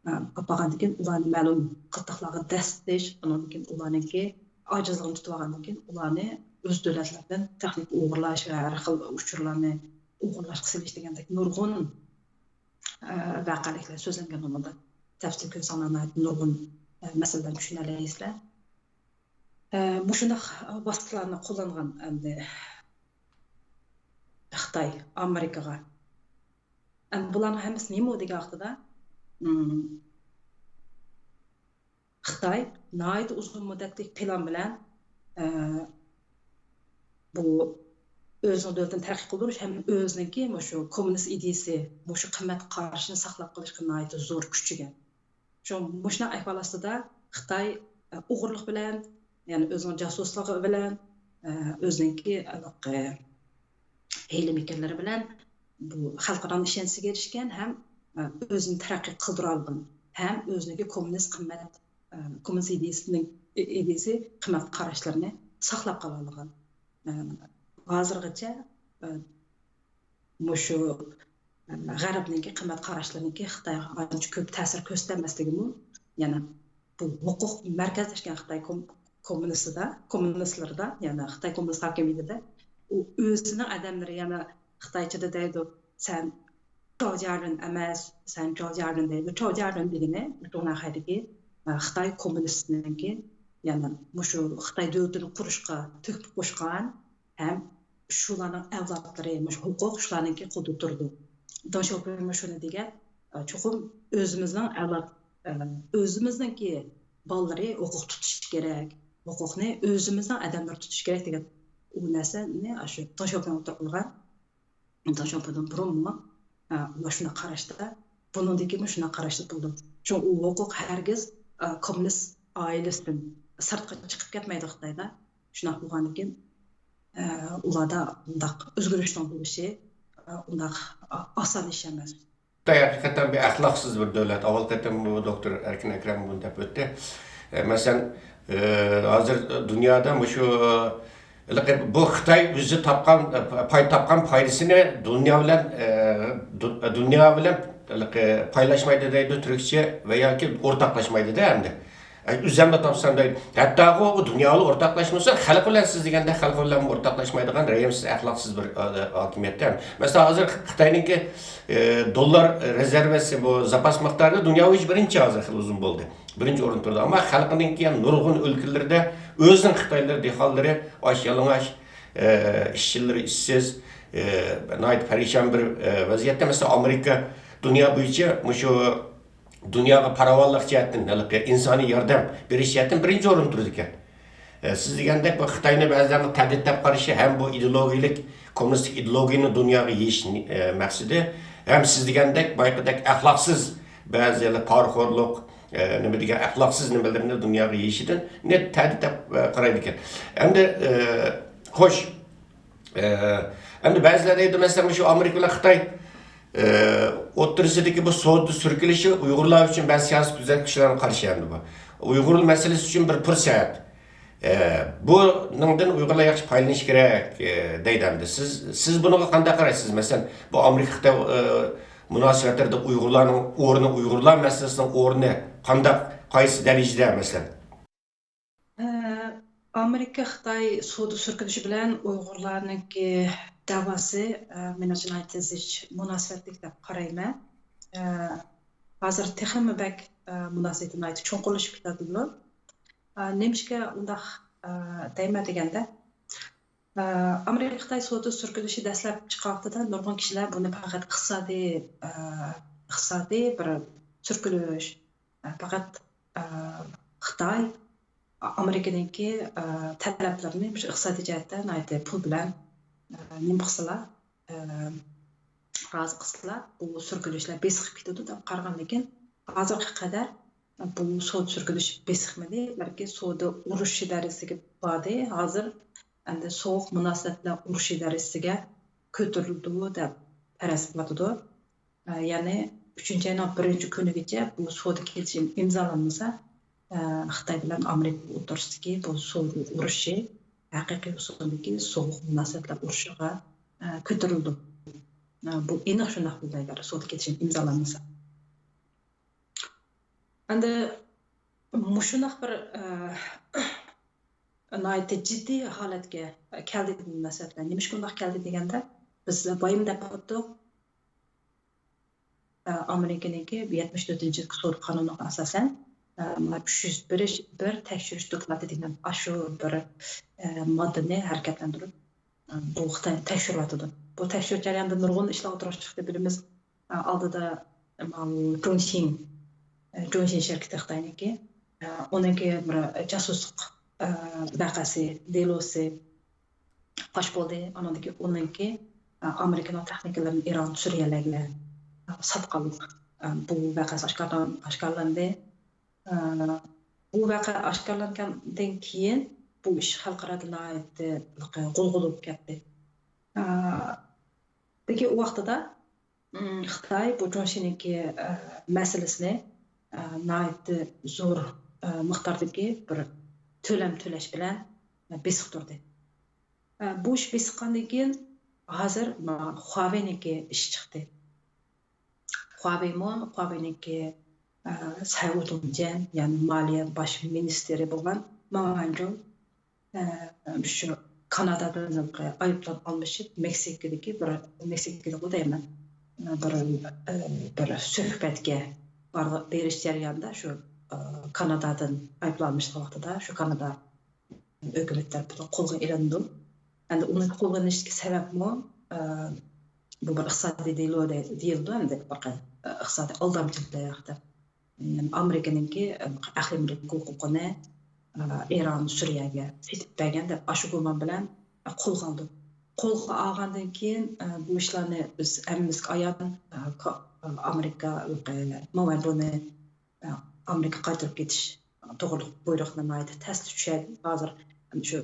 ئە، ئاپارغاندىن كېيىن ئۇلارنى مەلۇم قىلتاقلارغا دەسسىتىش، ئۇنىڭدىن كېيىن ئۇلارنىڭكى ئاجىزلىقىنى تۇتۇۋالغاندىن كېيىن ئۇلارنى ئۆز دۆلەتلىرىدىن تېخنىكا ئوغرىلاش ۋە ھەر خىل ئۇچۇرلارنى ئوغرىلاشقا سېلىش دېگەندەك نۇرغۇن، ئە، ۋەقەلىكلەر سۆزلەنگەن بۇنىڭدا. تەپسىلىي كۆرسەڭلار ناھايىتى نۇرغۇن، ئە، مەسىلىلەرنى چۈشىنەلەيسىلەر. ئە، مۇشۇنداق ۋاسىتىلەرنى قوللانغان ئەمدى خىتاي ئامېرىكىغا. ئەمدى بۇلارنىڭ ھەممىسى نېمە دېگەن ۋاقتىدا، ئىم، خىتاي ناھايىتى ئۇزۇن مۇددەتلىك پىلان بىلەن، ئە، بۇ ئۆزىنىڭ دۆلىتىنى تەرەققىي قىلدۇرۇش ھەم ئۆزىنىڭكى مۇشۇ كوممۇنىست ئىدىيىسى، مۇشۇ قىممەت قارىشىنى ساقلاپ قېلىشقا ناھايىتى زور كۈچىگەن. شۇ مۇشۇنداق ئەھۋال ئاستىدا خىتاي، ئە، ئوغرىلىق بىلەن، يەنى ئۆزىنىڭ جاسۇسلۇقى بىلەن، ئە، ئۆزىنىڭكى ھېلىقى ھىيلە-مىكىرلىرى بىلەن بۇ خەلقئارانىڭ ئىشەنچىسىگە ئېرىشكەن ھەم، ئە، ئۆزىنى تەرەققىي قىلدۇرالىغان ھەم ئۆزىنىڭكى كوممۇنىست قىممەت، ئە، كوممۇنىست ئىدىيىسىنىڭ، ئىدىيىسى قىممەت قاراشلىرىنى ساقلاپ قالالىغان. ئە، ھازىرغىچە، ئە، مۇشۇ، ئە، غەربنىڭكى قىممەت قاراشلىرىنىڭكى خىتايغا ئانچە كۆپ تەسىر كۆرسىتەلمەسلىكىمۇ، يەنە بۇ ھوقۇق مەركەزلەشكەن خىتاي كوم-، كوممۇنىستىدا، كوممۇنىستلىرىدا، يەنە خىتاي كوممۇنىست ھاكىمىيىتىدە ئۇ ئۆزىنىڭ ئادەملىرى، يەنە خىتايچىدا دەيدۇ، سەن چاۋجيارېن ئەمەس، سەن چاۋجيارېن دەيدۇ. چاۋجيارېن دېگىنى جۇڭنەنخەيدىكى، ئە، خىتاي كوممۇنىستىنىڭكى، يەنى مۇشۇ خىتاي دۆلىتىنى قۇرۇشقا تۆھپە قوشقان ھەم شۇلارنىڭ ئەۋلادلىرى، مۇشۇ ھوقۇق شۇلارنىڭكى قولىدا تۇرىدۇ. دېڭ شياۋپىڭمۇ شۇنى دېگەن، ئە، چوقۇم ئۆزىمىزنىڭ ئەۋلاد، ئە، ئۆزىمىزنىڭكى بالىلىرى ھوقۇق تۇتۇشى كېرەك، ھوقۇقنى ئۆزىمىزنىڭ ئادەملىرى تۇتۇشى كېرەك دېگەن ئۇ نەرسىنى ئاشۇ دېڭ شياۋپىڭ ئوتتۇرىغا قويغان. دېڭ شياۋپىڭدىن بۇرۇنمۇ، ئە، ئۇلار شۇنداق قاراشتا، بۇنىڭدىن كېيىنمۇ شۇنداق قاراشتا بولىدۇ. شۇڭا ئۇ ھوقۇق ھەرگىز، ئە، كوممۇنىست ئائىلىسىدىن سىرتقا چىقىپ كەتمەيدۇ خىتايدا. شۇنداق بولغاندىن كېيىن، ئە، ئۇلاردا ئۇنداق ئۆزگىرىشنىڭ بولۇشى، ئە، ئۇنداق، ئە، ئاسان ئىش ئەمەس. خىتاي ھەقىقەتەن بىر ئەخلاقسىز بىر دۆلەت. ئاۋۋال قېتىم بۇ دوكتور ئەركىن ئەكرەم بۇنى دەپ ئۆتتى. ئە، مەسىلەن، ئە، ھازىر دۇنيادا مۇشۇ، ھېلىقى بۇ خىتاي ئۆزى تاپقان، پاي تاپقان پايدىسىنى دۇنيا بىلەن، ئە، دۇ-، دۇنيا بىلەن ھېلىقى پايلاشمايدۇ دەيدۇ تۈركچە ۋە ياكى ئورتاقلاشمايدۇ-دە ئەمدى. ئە، ئۆزۈملا تاپسام دەيدۇ. ھەتتاغۇ بۇ دۇنيا بىلەن ئورتاقلاشمىسا، خەلق بىلەن سىز دېگەندەك خەلق بىلەن ئورتاقلاشمايدىغان رەھىمسىز، ئەخلاقسىز بىر، ئە، ھاكىمىيەتتە. مەسىلەن، ھازىر خىتاينىڭكى، ئە، دوللار رېزېرۋىسى بۇ زاپاس مىقدارىدا دۇنيا بويىچە بىرىنچى ھازىر خېلى ئۇزۇن بولدى. بىرىنچى ئورۇندا تۇرىدۇ. ئەمما خەلقىنىڭكى يەنە نۇرغۇن ئۆلكىلىرىدە ئۆزىنىڭ خىتايلىرى، دېھقانلىرى ئاچ يالىڭاچ، ئە، ئىشچىلىرى ئىشسىز، ئە، ناھايىتى پەرىشان بىر، ئە، ۋەزىيەتتە. مەسىلەن، ئامېرىكا دۇنيا بويىچە مۇشۇ دۇنياغا پاراۋانلىق جەھەتتىن، ھېلىقى ئىنسانىي ياردەم بېرىش جەھەتتىن بىرىنچى ئورۇندا تۇرىدىكەن. ئە، سىز دېگەندەك بۇ خىتاينى بەزىلەرنىڭ تەھدىت دەپ قارىشى ھەم بۇ ئىدېئولوگىيەلىك، كوممۇنىستىك ئىدېئولوگىيەنى دۇنياغا يېيىش، ئە، مەقسىتى، ھەم سىز دېگەندەك بايىقىدەك ئەخلاقسىز بەزى پارىخورلۇق، ئە، نېمە دېگەن ئەخلاقسىز نېمىلىرىنى دۇنياغا يېيىشىدىن نېمە تەھدىت دەپ، ئە، قارايدىكەن. ئەمدى، ئە، خوش، ئە، ئەمدى بەزىلەر دەيدۇ، مەسىلەن، مۇشۇ ئامېرىكا بىلەن خىتاي، ئە، ئوتتۇرىسىدىكى بۇ سودا سۈركىلىشى ئۇيغۇرلار ئۈچۈن بەزى سىياسىي كۆزەتكۈچىلەرنىڭ قارىشى ئەمدى بۇ. ئۇيغۇر مەسىلىسى ئۈچۈن بىر پۇرسەت. ئە، بۇنىڭدىن ئۇيغۇرلار ياخشى پايدىلىنىشى كېرەك، ئە، دەيدۇ ئەمدى. سىز، سىز بۇنىڭغا قانداق قارايسىز؟ مەسىلەن، بۇ ئامېرىكا خىتاي، ئە، مۇناسىۋەتلىرىدە ئۇيغۇرلارنىڭ ئورنى، ئۇيغۇرلار مەسىلىسىنىڭ ئورنى قانداق، قايسى دەرىجىدە، مەسىلەن؟ ئە، ئامېرىكا خىتاي سودا سۈركىلىشى بىلەن ئۇيغۇرلارنىڭكى دەۋاسى، ئە، مېنىڭچە ناھايىتى زىچ مۇناسىۋەتلىك دەپ قارايمەن. ئە، ھازىر تېخىمۇ بەك، ئە، مۇناسىۋىتى ناھايىتى چوڭقۇرلىشىپ كېتىۋاتىدۇ. ئە، نېمىشقا ئۇنداق، ئە، دەيمەن دېگەندە، ئە، ئامېرىكا خىتاي سودا سۈركىلىشى دەسلەپ چىققان ۋاقتىدا نۇرغۇن كىشىلەر بۇنى پەقەت ئىقتىسادىي، ئە، ئىقتىسادىي بىر سۈركىلىش، ئە، پەقەت، ئە، خىتاي ئامېرىكىنىڭكى، ئە، تەلەپلىرىنى مۇشۇ ئىقتىسادىي جەھەتتە ناھايىتى پۇل بىلەن، ئە، نېمە قىلسىلا، ئە، رازى قىلسىلا، بۇ سۈركىلىشلەر بېسىقىپ كېتىدۇ دەپ قارىغان. لېكىن ھازىرغا قەدەر بۇ سودا سۈركىلىشى بېسىقمىدى، بەلكى سودا ئۇرۇشى دەرىجىسىگە باردى. ھازىر ئەمدى سوغۇق مۇناسىۋەتلەر ئۇرۇشى دەرىجىسىگە كۆتۈرۈلىدۇ دەپ پەرەز قىلىۋاتىدۇ. ئە، يەنى ئۈچىنچى ئاينىڭ بىرىنچى كۈنىگىچە بۇ سودا كېلىشىمى ئىمزالانمىسا، ئە، خىتاي بىلەن ئامېرىكا ئوتتۇرىسىدىكى بۇ سودا ئۇرۇشى ھەقىقىي ئۇسۇلدىكى سوغۇق مۇناسىۋەتلەر ئۇرۇشىغا، ئە، كۆتۈرۈلىدۇ. ئە، بۇ ئېنىق شۇنداق بولىدۇ، ئەگەر سودا كېلىشىمى ئىمزالانمىسا. ئەمدى مۇشۇنداق بىر، ئە، ناھايىتى جىددىي ھالەتكە كەلدى بۇ مۇناسىۋەتلەر. نېمىشقا بۇنداق كەلدى دېگەندە، بىز بايام دەپ ئۆتتۇق، ئامېرىكىنىڭكى يەتمىش تۆتىنچى سودا قانۇنىغا ئاساسەن، مانا ئۈچ يۈز بىر، بىر تەكشۈرۈش دوكلاتى دېگەن ئاشۇ بىر، ماددىنى ھەرىكەتلەندۈرۈپ، بۇ خىتاينى تەكشۈرۈۋاتىدۇ. بۇ تەكشۈرۈش جەريانىدا نۇرغۇن ئىشلار ئوتتۇرىغا چىقتى. بىلىمىز، ئالدىدا ماۋۇ جۇڭشىن، جۇڭشىن شىركىتى خىتاينىڭكى، ئۇنىڭكى بىر جاسۇسلۇق ۋەقەسى، دېلوسى پاش بولدى. ئانىڭدىن كېيىن ئۇنىڭكى، ئامېرىكىنىڭ تېخنىكىلىرىنى ئىران، سۈرىيەلەرگە ساتقانلىق، بۇ ۋەقەسى ئاشكارىلان-، ئاشكارىلاندى. بۇ ۋەقە ئاشكارىلانغاندىن كېيىن بۇ ئىش خەلقئارادا ناھايىتى غۇلغۇلا بولۇپ كەتتى. لېكىن ئۇ ۋاقتىدا، ئىم، خىتاي بۇ جۇڭشىنىڭكى، ئە، مەسىلىسىنى، ئە، ناھايىتى زور، ئە، مىقداردىكى بىر تۆلەم تۆلەش بىلەن، بېسىقتۇردى. بۇ ئىش بېسىققاندىن كېيىن ھازىر خۇاۋېينىڭكى ئىشى چىقتى. خۇاۋېيمۇ، خۇاۋېينىڭكى سەئۇدۇنجەن، يەنى مالىيە باش مىنىستىرى بولغان ما ۋەنجۇ شۇ كانادادىن ئايروپىلان ئالمىشىپ، مېكسىكىدىكى بىر، مېكسىكىدىغۇ دەيمەن، بىر، بىر سۆھبەتكە بار-، بېرىش جەريانىدا شۇ كانادادىن ئايروپىلان ئالمىشىپ ۋاقتىدا شۇ كانادا ھۆكۈمەت تەرىپىدىن قولغا ئېلىندىم. ئەمدى ئۇنى قولغا ئېلىشتىكى سەۋەبمۇ، بۇ بىر ئىقتىسادىي دېلو دېيىلىدۇ، ئەمدى بىر خىل ئىقتىسادىي ئالدامچىلىق دەپ. ئامېرىكىنىڭكى ئەقلىي مۈلۈك ھوقۇقىنى ئىران، سۈرىيەگە سېتىپ بەرگەن دەپ ئاشۇ گۇمان بىلەن قولغا ئالدۇق. قولغا ئالغاندىن كېيىن، بۇ ئىشلارنى بىز ھەممىمىزگە ئايان، ئامېرىكا ماۋۇ بۇنى ئامېرىكا قايتۇرۇپ كېتىش توغرۇلۇق بۇيرۇقنى ناھايىتى تەستە چۈشەردى. ھازىر شۇ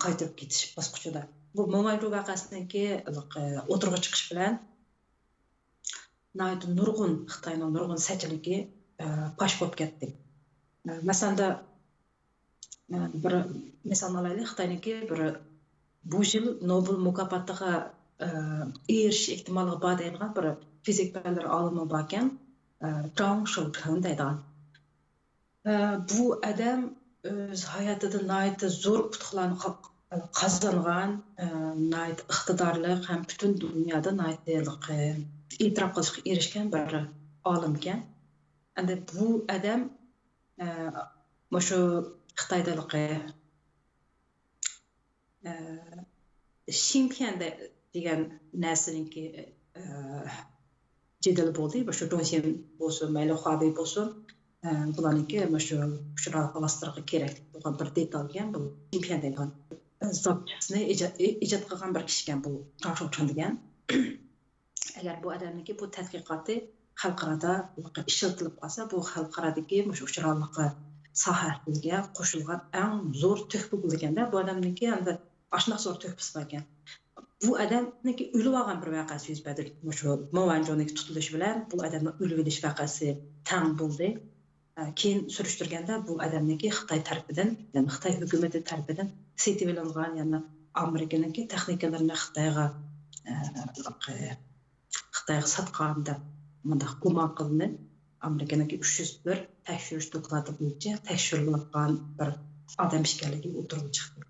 قايتۇرۇپ كېتىش باسقۇچىدا. بۇ مومايدۇ ۋەقەسىنىڭكى ئوتتۇرىغا چىقىشى بىلەن ناھايىتى نۇرغۇن، خىتاينىڭ نۇرغۇن سەچىلىكى پاش بولۇپ كەتتى. مەسىلەن، بىر مىسال ئالايلى، خىتاينىڭكى بىر بۇ يىل نوبېل مۇكاپاتىغا ئېرىشىش ئېھتىماللىقى بار دەيدىغان بىر فىزىك پەنلىرى ئالىمى باركەن، جاڭ شوچۈەن دەيدىغان. بۇ ئادەم ئۆز ھاياتىدا ناھايىتى زور ئۇتۇقلارنى قا-، قازانغان، ناھايىتى ئىقتىدارلىق ھەم پۈتۈن دۇنيادا ناھايىتى ئېتىراپ قىلىشقا ئېرىشكەن بىر ئالىمكەن. ئەمدى بۇ ئادەم مۇشۇ خىتايدىلىقى شىنپيەن دېگەن نەرسىنىڭكى جېدىلى بولدى. مۇشۇ جۇڭشىن بولسۇن، مەيلى خۇاۋېي بولسۇن، بۇلارنىڭكى مۇشۇ ئۇچۇر ئالاقە ۋاسىتىلىرىغا كېرەكلىك بولغان بىر دېتالكەن بۇ. شىنپيەن دەيدىغان زاپچاسنى ئىجاد، ئىجاد قىلغان بىر كىشىكەن بۇ جاڭ شوچۈەن دېگەن. ئەگەر بۇ ئادەمنىڭكى بۇ تەتقىقاتى خەلقئارادا ئىشلىتىلىپ قالسا، بۇ خەلقئارادىكى مۇشۇ ئۇچۇر ئالاقە ساھەسىگە قوشۇلغان ئەڭ زور تۆھپە بولىدىكەن-دە. بۇ ئادەمنىڭكى ئەمدى ئاشۇنداق زور تۆھپىسى باركەن. بۇ ئادەمنىڭكى ئۆلۈۋالغان بىر ۋەقەسى يۈز بەردى. مۇشۇ مو ۋەنجۇنىڭكى تۇتۇلۇشى بىلەن بۇ ئادەمنىڭ ئۆلۈۋېلىش ۋەقەسى تەڭ بولدى. ئە، كېيىن سۈرۈشتۈرگەندە، بۇ ئادەمنىڭكى خىتاي تەرىپىدىن، يەنى خىتاي ھۆكۈمىتى تەرىپىدىن سېتىۋېلىنغان، يەنى ئامېرىكىنىڭكى تېخنىكىلىرىنى خىتايغا، ئە، خىتايغا ساتقان دەپ مۇنداق گۇمان قىلىنىپ، ئامېرىكىنىڭكى ئۈچ يۈز بىر تەكشۈرۈش دوكلاتى بويىچە تەكشۈرۈلۈۋاتقان بىر ئادەم ئىكەنلىكى ئوتتۇرىغا چىقتى.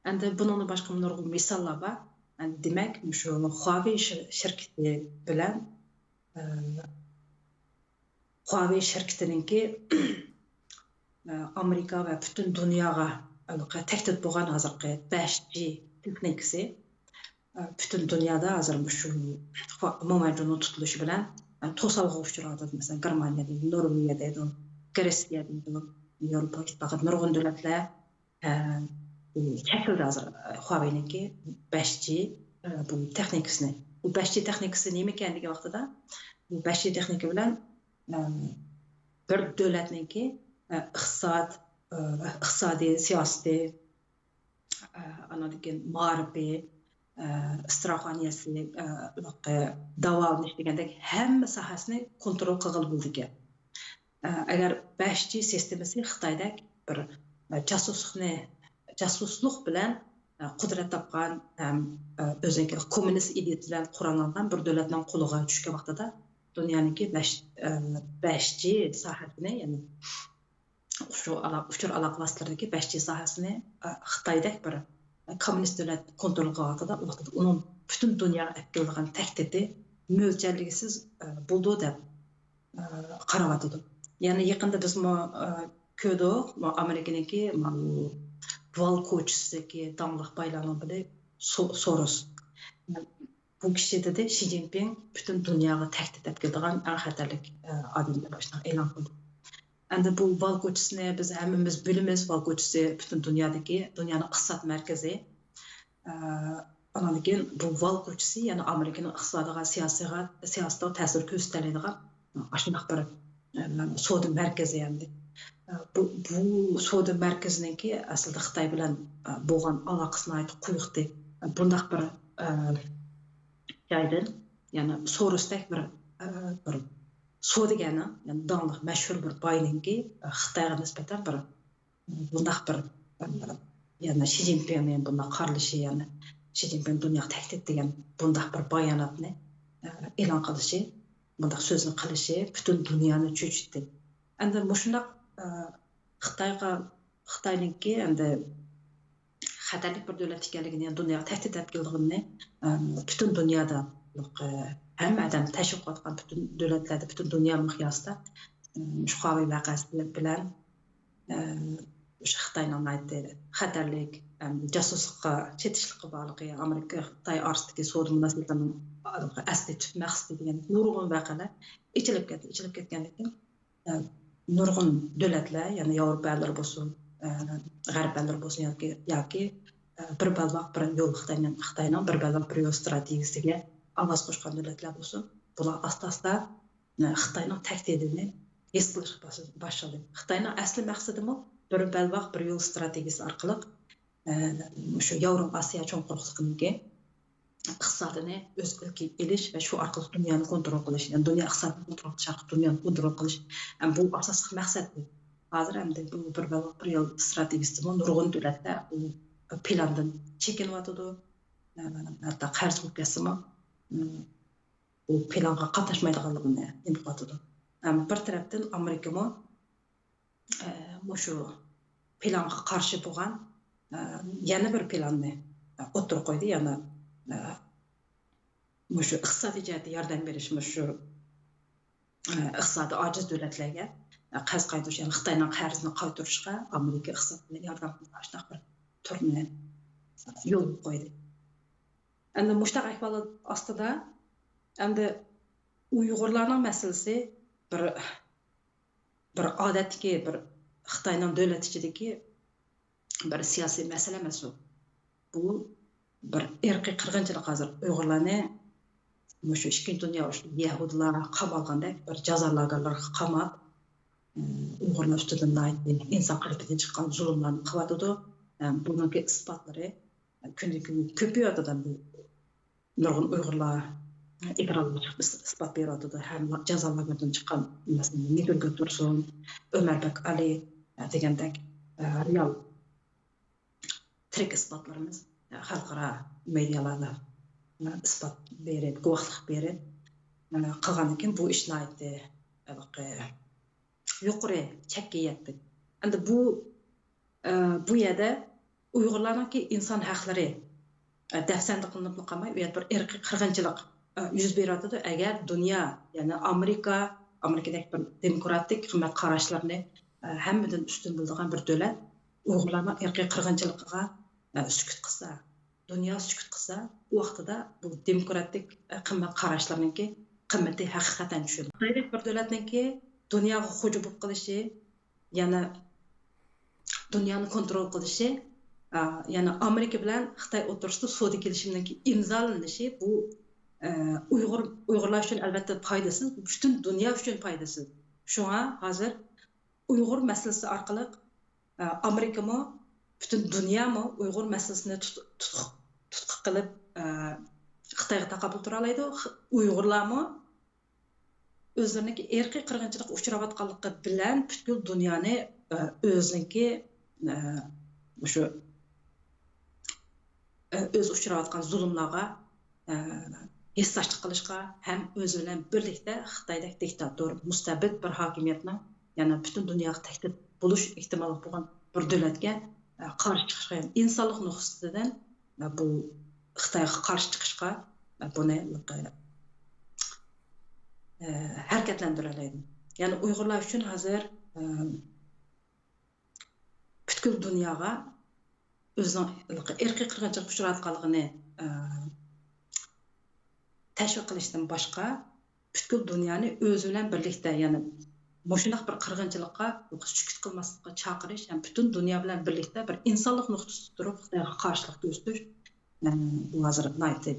ئەمدى بۇنىڭدىن باشقا نۇرغۇن مىساللار بار. ئەمدى دېمەك، مۇشۇ خۇاۋېي شىر-، شىركىتى بىلەن، ئە، خۇاۋېي شىركىتىنىڭكى، ئە، ئامېرىكا ۋە پۈتۈن دۇنياغا ھېلىقى تەھدىت بولغان ھازىرقى بەش جى تېخنىكىسى، ئە، پۈتۈن دۇنيادا ھازىر مۇشۇ خۇا-، مومايدۇنىڭ تۇتۇلۇشى بىلەن، ئە، توسالغۇغا ئۇچراۋاتىدۇ. مەسىلەن، گېرمانىيە دەيدۇ، نورۋېگىيە دەيدۇ، گرېتسىيە دەيدۇ، ياۋروپا ئىتتىپاقى نۇرغۇن دۆلەتلەر ئە، بۇ چەكلىدى ھازىر، ئە، خۇاۋېينىڭكى بەش جى، ئە، بۇ تېخنىكىسىنى. بۇ بەش جى تېخنىكىسى نېمىكەن دېگەن ۋاقتىدا، بۇ بەش جى تېخنىكا بىلەن، ئە، بىر دۆلەتنىڭكى، ئە، ئىقتىساد، ئە، ئىقتىسادىي سىياسىتى، ئە، ئانىڭدىن كېيىن مائارىپى، ئە، ئىستراخانىيەسى، ئە، داۋالىنىش دېگەندەك ھەممە ساھەسىنى كونترول قىلغىلى بولىدىكەن. ئە، ئەگەر بەش جى سىستېمىسى خىتايدەك بىر، ئە، جاسۇسلۇقنى، جاسۇسلۇق بىلەن، ئە، قۇدرەت تاپقان ھەم، ئە، ئۆزىنىڭكى كوممۇنىست ئىدىيىسى بىلەن قوراللانغان بىر دۆلەتنىڭ قولىغا چۈشكەن ۋاقتىدا، دۇنيانىڭكى بەش، ئە، بەش جى ساھەسىنى، يەنى ئۇچۇر ئالا-، ئۇچۇر ئالاقە ۋاسىتىلىرىدىكى بەش جى ساھەسىنى، ئە، خىتايدەك بىر، ئە، كوممۇنىست دۆلەت كونترول قىلىۋاتىدۇ. ئۇ ۋاقتىدا ئۇنىڭ پۈتۈن دۇنياغا ئەپ كېلىدىغان تەھدىتى مۆلچەرلىگۈسىز، ئە، بولىدۇ دەپ، ئە، قاراۋاتىدۇ. يەنى يېقىندا بىزمۇ، ئە، كۆردۇق، مۇ-، ئامېرىكىنىڭكى ماۋۇ ۋال كوچىسىدىكى داڭلىق بايلارنىڭ بىرى سو-، سوروس. بۇ كىشى دېدى، شى جىنپىڭ پۈتۈن دۇنياغا تەھدىت ئەپ كېلىدىغان ئەڭ خەتەرلىك، ئە، ئادەم دەپ ئاشۇنداق ئېلان قىلدى. ئەمدى بۇ ۋال كوچىسىنى بىز ھەممىمىز بىلىمىز، ۋال كوچىسى پۈتۈن دۇنيادىكى، دۇنيانىڭ ئىقتىساد مەركىزى. ئە، ئانىڭدىن كېيىن بۇ ۋال كوچىسى يەنە ئامېرىكىنىڭ ئىقتىسادىغا، سىياسىيغا، سىياسىتىغا تەسىر كۆرسىتەلەيدىغان ئاشۇنداق بىر، ئە، سودا مەركىزى ئەمدى. ئە، بۇ، بۇ سودا مەركىزىنىڭكى ئەسلىدە خىتاي بىلەن، ئە، بولغان ئالاقىسى ناھايىتى قويۇقتى. بۇنداق بىر، ئە، جايدىن، يەنى سورۇستەك بىر، ئە، بىر سودىگەرنىڭ، يەنى داڭلىق، مەشھۇر بىر باينىڭكى، ئە، خىتايغا نىسبەتەن بىر بۇنداق بىر، يەنى شى جىنپىڭنى بۇنداق قارىلىشى، يەنى شى جىنپىڭ دۇنياغا تەھدىت دېگەن بۇنداق بىر باياناتنى ئېلان قىلىشى، بۇنداق سۆزنى قىلىشى پۈتۈن دۇنيانى چۆچۈتتى. ئەمدى مۇشۇنداق خىتايغا، خىتاينىڭكى ئەمدى خەتەرلىك بىر دۆلەت ئىكەنلىكىنى، يەنى دۇنياغا تەھدىت ئەپ كېلىدىغىنىنى پۈتۈن دۇنيادا ھەممە ئادەم تەشۋىق قىلىۋاتقان، پۈتۈن دۆلەتلەردە، پۈتۈن دۇنيا مىقياسىدا شۇ خاۋېي ۋەقەسى بىلەن شۇ خىتاينىڭ ناھايىتى خەتەرلىك جاسۇسلۇققا چېتىشلىقى بارلىقى، ئامېرىكا خىتاي ئارىسىدىكى سودا مۇناسىۋەتلىرىنىڭ ئەسلى تۈپ مەقسىتى دېگەن نۇرغۇن ۋەقەلەر ئېچىلىپ كەتتى. ئېچىلىپ كەتكەندىن كېيىن نۇرغۇن دۆلەتلەر، يەنى ياۋروپا ئەللىرى بولسۇن، غەرب ئەللىرى بولسۇن ياكى ياكى بىر بەلباغ بىر يول، خىتاينىڭ خىتاينىڭ بىر بەلباغ بىر يول ستراتېگىيىسىگە ئاۋاز قوشقان دۆلەتلەر بولسۇن، بۇلار ئاستا ئاستا خىتاينىڭ تەھدىتىنى ھېس قىلىشقا باشلىدى. خىتاينىڭ ئەسلى مەقسىتىمۇ بىر بەلباغ بىر يول ستراتېگىيىسى ئارقىلىق مۇشۇ ياۋروپا ئاسىيا چوڭ قۇرۇقلۇقىنىڭكى ئىقتىسادىنى ئۆز ئىلكىگە ئېلىش ۋە شۇ ئارقىلىق دۇنيانى كونترول قىلىش، يەنى دۇنيا ئىقتىسادىنى كونترول قىلىش ئارقىلىق دۇنيانى كونترول قىلىش، بۇ ئاساسلىق مەقسەت. ھازىر ئەمدى بۇ بىر بەلباغ بىر يول ستراتېگىيىسىدىمۇ نۇرغۇن دۆلەتلەر بۇ پىلاندىن چېكىنىۋاتىدۇ. ھەتتا قەرز بولۇپ كەتسىمۇ، بۇ پىلانغا قاتناشمايدىغانلىقىنى نېمە قىلىۋاتىدۇ. بىر تەرەپتىن ئامېرىكىمۇ مۇشۇ پىلانغا قارشى بولغان يەنە بىر پىلاننى ئوتتۇرىغا قويدى. يەنى مۇشۇ ئىقتىسادىي جەھەتتە ياردەم بېرىش مۇشۇ ئىقتىسادىي ئاجىز دۆلەتلەرگە قەرز قايتۇرۇش، يەنى خىتاينىڭ قەرزىنى قايتۇرۇشقا ئامېرىكا ئىقتىساد بىلەن ياردەم قىلىدىغان شۇنداق بىر تۈرنى يولغا قويدى. ئەمدى مۇشۇنداق ئەھۋالات ئاستىدا ئەمدى ئۇيغۇرلارنىڭ مەسىلىسى بىر، بىر ئادەتتىكى، بىر خىتاينىڭ دۆلەت ئىچىدىكى بىر سىياسىي مەسىلە ئەمەس ئۇ. بۇ بىر ئىرقىي قىرغىنچىلىق. ھازىر ئۇيغۇرلارنى مۇشۇ ئىككىنچى دۇنيا ئۇرۇشىدا يەھۇدىيلار قامالغاندەك بىر جازا لاگېرلىرىغا قاماپ، ئۇيغۇرلار ئۈستىدىن ناھايىتى ئىنسان قېلىپىدىن چىققان زۇلۇملارنى قىلىۋاتىدۇ. بۇنىڭكى ئىسپاتلىرى كۈندىن كۈنگە كۆپىيىۋاتىدۇ. نۇرغۇن ئۇيغۇرلار ئېكرانغا چىقىپ ئىس-، ئىسپات بېرىۋاتىدۇ. ھەم جازا لاگېرىدىن چىققان، مەسىلەن، نىگۆر گۆتۇرسۇن، ئۆمەربەك ئالى دېگەندەك رېئال تىرىك ئىسپاتلىرىمىز خەلقئارا مېدىيالاردا ئىسپات بېرىپ، گۇۋاھلىق بېرىپ قىلغاندىن كېيىن، بۇ ئىش ناھايىتى ھېلىقى يۇقىرى چەككە يەتتى. ئەمدى بۇ، بۇ يەردە ئۇيغۇرلارنىڭكى ئىنسان ھەقلىرى دەپسەندە قىلىنىپلا قالماي، ئۇ يەردە بىر ئىرقىي قىرغىنچىلىق يۈز بېرىۋاتىدۇ. ئەگەر دۇنيا، يەنى ئامېرىكا، ئامېرىكىدەك بىر دېموكراتىك قىممەت قاراشلىرىنى ھەممىدىن ئۈستۈن بىلىدىغان بىر دۆلەت ئۇيغۇرلارنىڭ ئىرقىي قىرغىنچىلىقىغا سۈكۈت قىلسا، دۇنيا سۈكۈت قىلسا، ئۇ ۋاقتىدا بۇ دېموكراتىك قىممەت قاراشلىرىنىڭكى قىممىتى ھەقىقەتەن چۈشىدۇ. خىتايدەك بىر دۆلەتنىڭكى دۇنياغا خوجا بولۇپ قېلىشى، يەنى دۇنيانى كونترول قىلىشى، ئا، يەنى ئامېرىكا بىلەن خىتاي ئوتتۇرىسىدا سودا كېلىشىمىنىڭكى ئىمزالىنىشى بۇ، ئە، ئۇيغۇر، ئۇيغۇرلار ئۈچۈن ئەلۋەتتە پايدىسىز، پۈتۈن دۇنيا ئۈچۈن پايدىسىز. شۇڭا ھازىر ئۇيغۇر مەسىلىسى ئارقىلىق، ئە، ئامېرىكىمۇ پۈتۈن دۇنيامۇ ئۇيغۇر مەسىلىسىنى تۇت-، تۇتقا، تۇتقا قىلىپ، ئە، خىتايغا تاقابىل تۇرالايدۇ. خ-، ئۇيغۇرلارمۇ ئۆزلىرىنىڭكى ئىرقىي قىرغىنچىلىققا ئۇچراۋاتقانلىقى بىلەن پۈتكۈل دۇنيانى، ئە، ئۆزىنىڭكى، ئە، مۇشۇ، ئە، ئۆزى ئۇچراۋاتقان زۇلۇملارغا، ئە، ھېسداشلىق قىلىشقا ھەم ئۆزى بىلەن بىرلىكتە خىتايدەك دىكتاتور، مۇستەبىت بىر ھاكىمىيەتنىڭ يەنە پۈتۈن دۇنياغا تەھدىت بولۇش ئېھتىماللىقى بولغان بىر دۆلەتكە، ئە، قارشى چىقىشقا، يەنى ئىنسانلىق نۇقتىسىدىن، ئە، بۇ خىتايغا قارشى چىقىشقا، ئە، بۇنى، ئە، ھەرىكەتلەندۈرەلەيدۇ. يەنى ئۇيغۇرلار ئۈچۈن ھازىر، ئە، پۈتكۈل دۇنياغا ئۆزىنىڭ ئىرقىي قىرغىنچىلىققا ئۇچراۋاتقانلىقىنى، ئە، تەشۋىق قىلىشتىن باشقا، پۈتكۈل دۇنيانى ئۆزى بىلەن بىرلىكتە، يەنى مۇشۇنداق بىر قىرغىنچىلىققا سۈكۈت قىلماسلىققا چاقىرىش ھەم پۈتۈن دۇنيا بىلەن بىرلىكتە بىر ئىنسانلىق نۇقتىسىدا تۇرۇپ خىتايغا قارشىلىق كۆرسىتىش، ئە، بۇ ھازىر ناھايىتى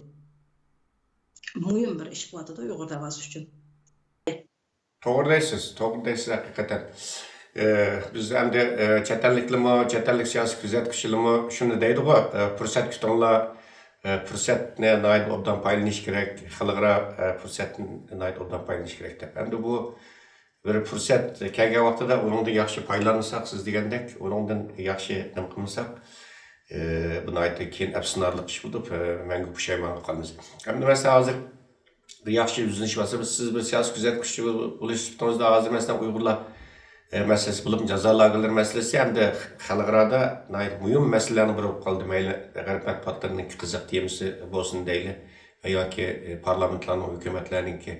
مۇھىم بىر ئىش بولۇۋاتىدۇ ئۇيغۇر دەۋاسى ئۈچۈن. توغرا دەيسىز، توغرا دەيسىز ھەقىقەتەن. ئى، بىز ئەمدى، ئى، چەت ئەللىكلىمۇ، چەت ئەللىك سىياسىي كۆزەتكۈچىلىرمۇ شۇنى دەيدىغۇ، ئى، پۇرسەت كۈتۈڭلار، ئى، پۇرسەتنى ناھايىتى ئوبدان پايدىلىنىش كېرەك، خەلقئارا، ئى، پۇرسەتنى ناھايىتى ئوبدان پايدىلىنىش كېرەك دەپ. ئەمدى بۇ بىر پۇرسەت كەلگەن ۋاقتىدا ئۇنىڭدىن ياخشى پايدىلانمىساق، سىز دېگەندەك، ئۇنىڭدىن ياخشى نېمە قىلمىساق، ئى، بۇ ناھايىتى كېيىن ئەپسۇسلىنارلىق ئىش بولۇپ، ئى، مەڭگۈ پۇشايمانغا قالىمىز. ئەمدى مەسىلەن، ھازىر بىر ياخشى يۈزلىنىش بولسا، سىز بىر سىياسىي كۆزەتكۈچى بولۇش سۈپىتىڭىزدە ھازىر، مەسىلەن، ئۇيغۇرلار، ئى، مەسىلىسى بولۇپ، جازا لاگېرلىرى مەسىلىسى ھەمدە خەلقئارادا ناھايىتى مۇھىم مەسىلىلەرنىڭ بىرى بولۇپ قالدى. مەيلى غەرب مەتبۇئاتلىرىنىڭكى قىزىق تېمىسى بولسۇن دەيلى، ۋە ياكى، ئى، پارلامېنتلارنىڭ، ھۆكۈمەتلەرنىڭكى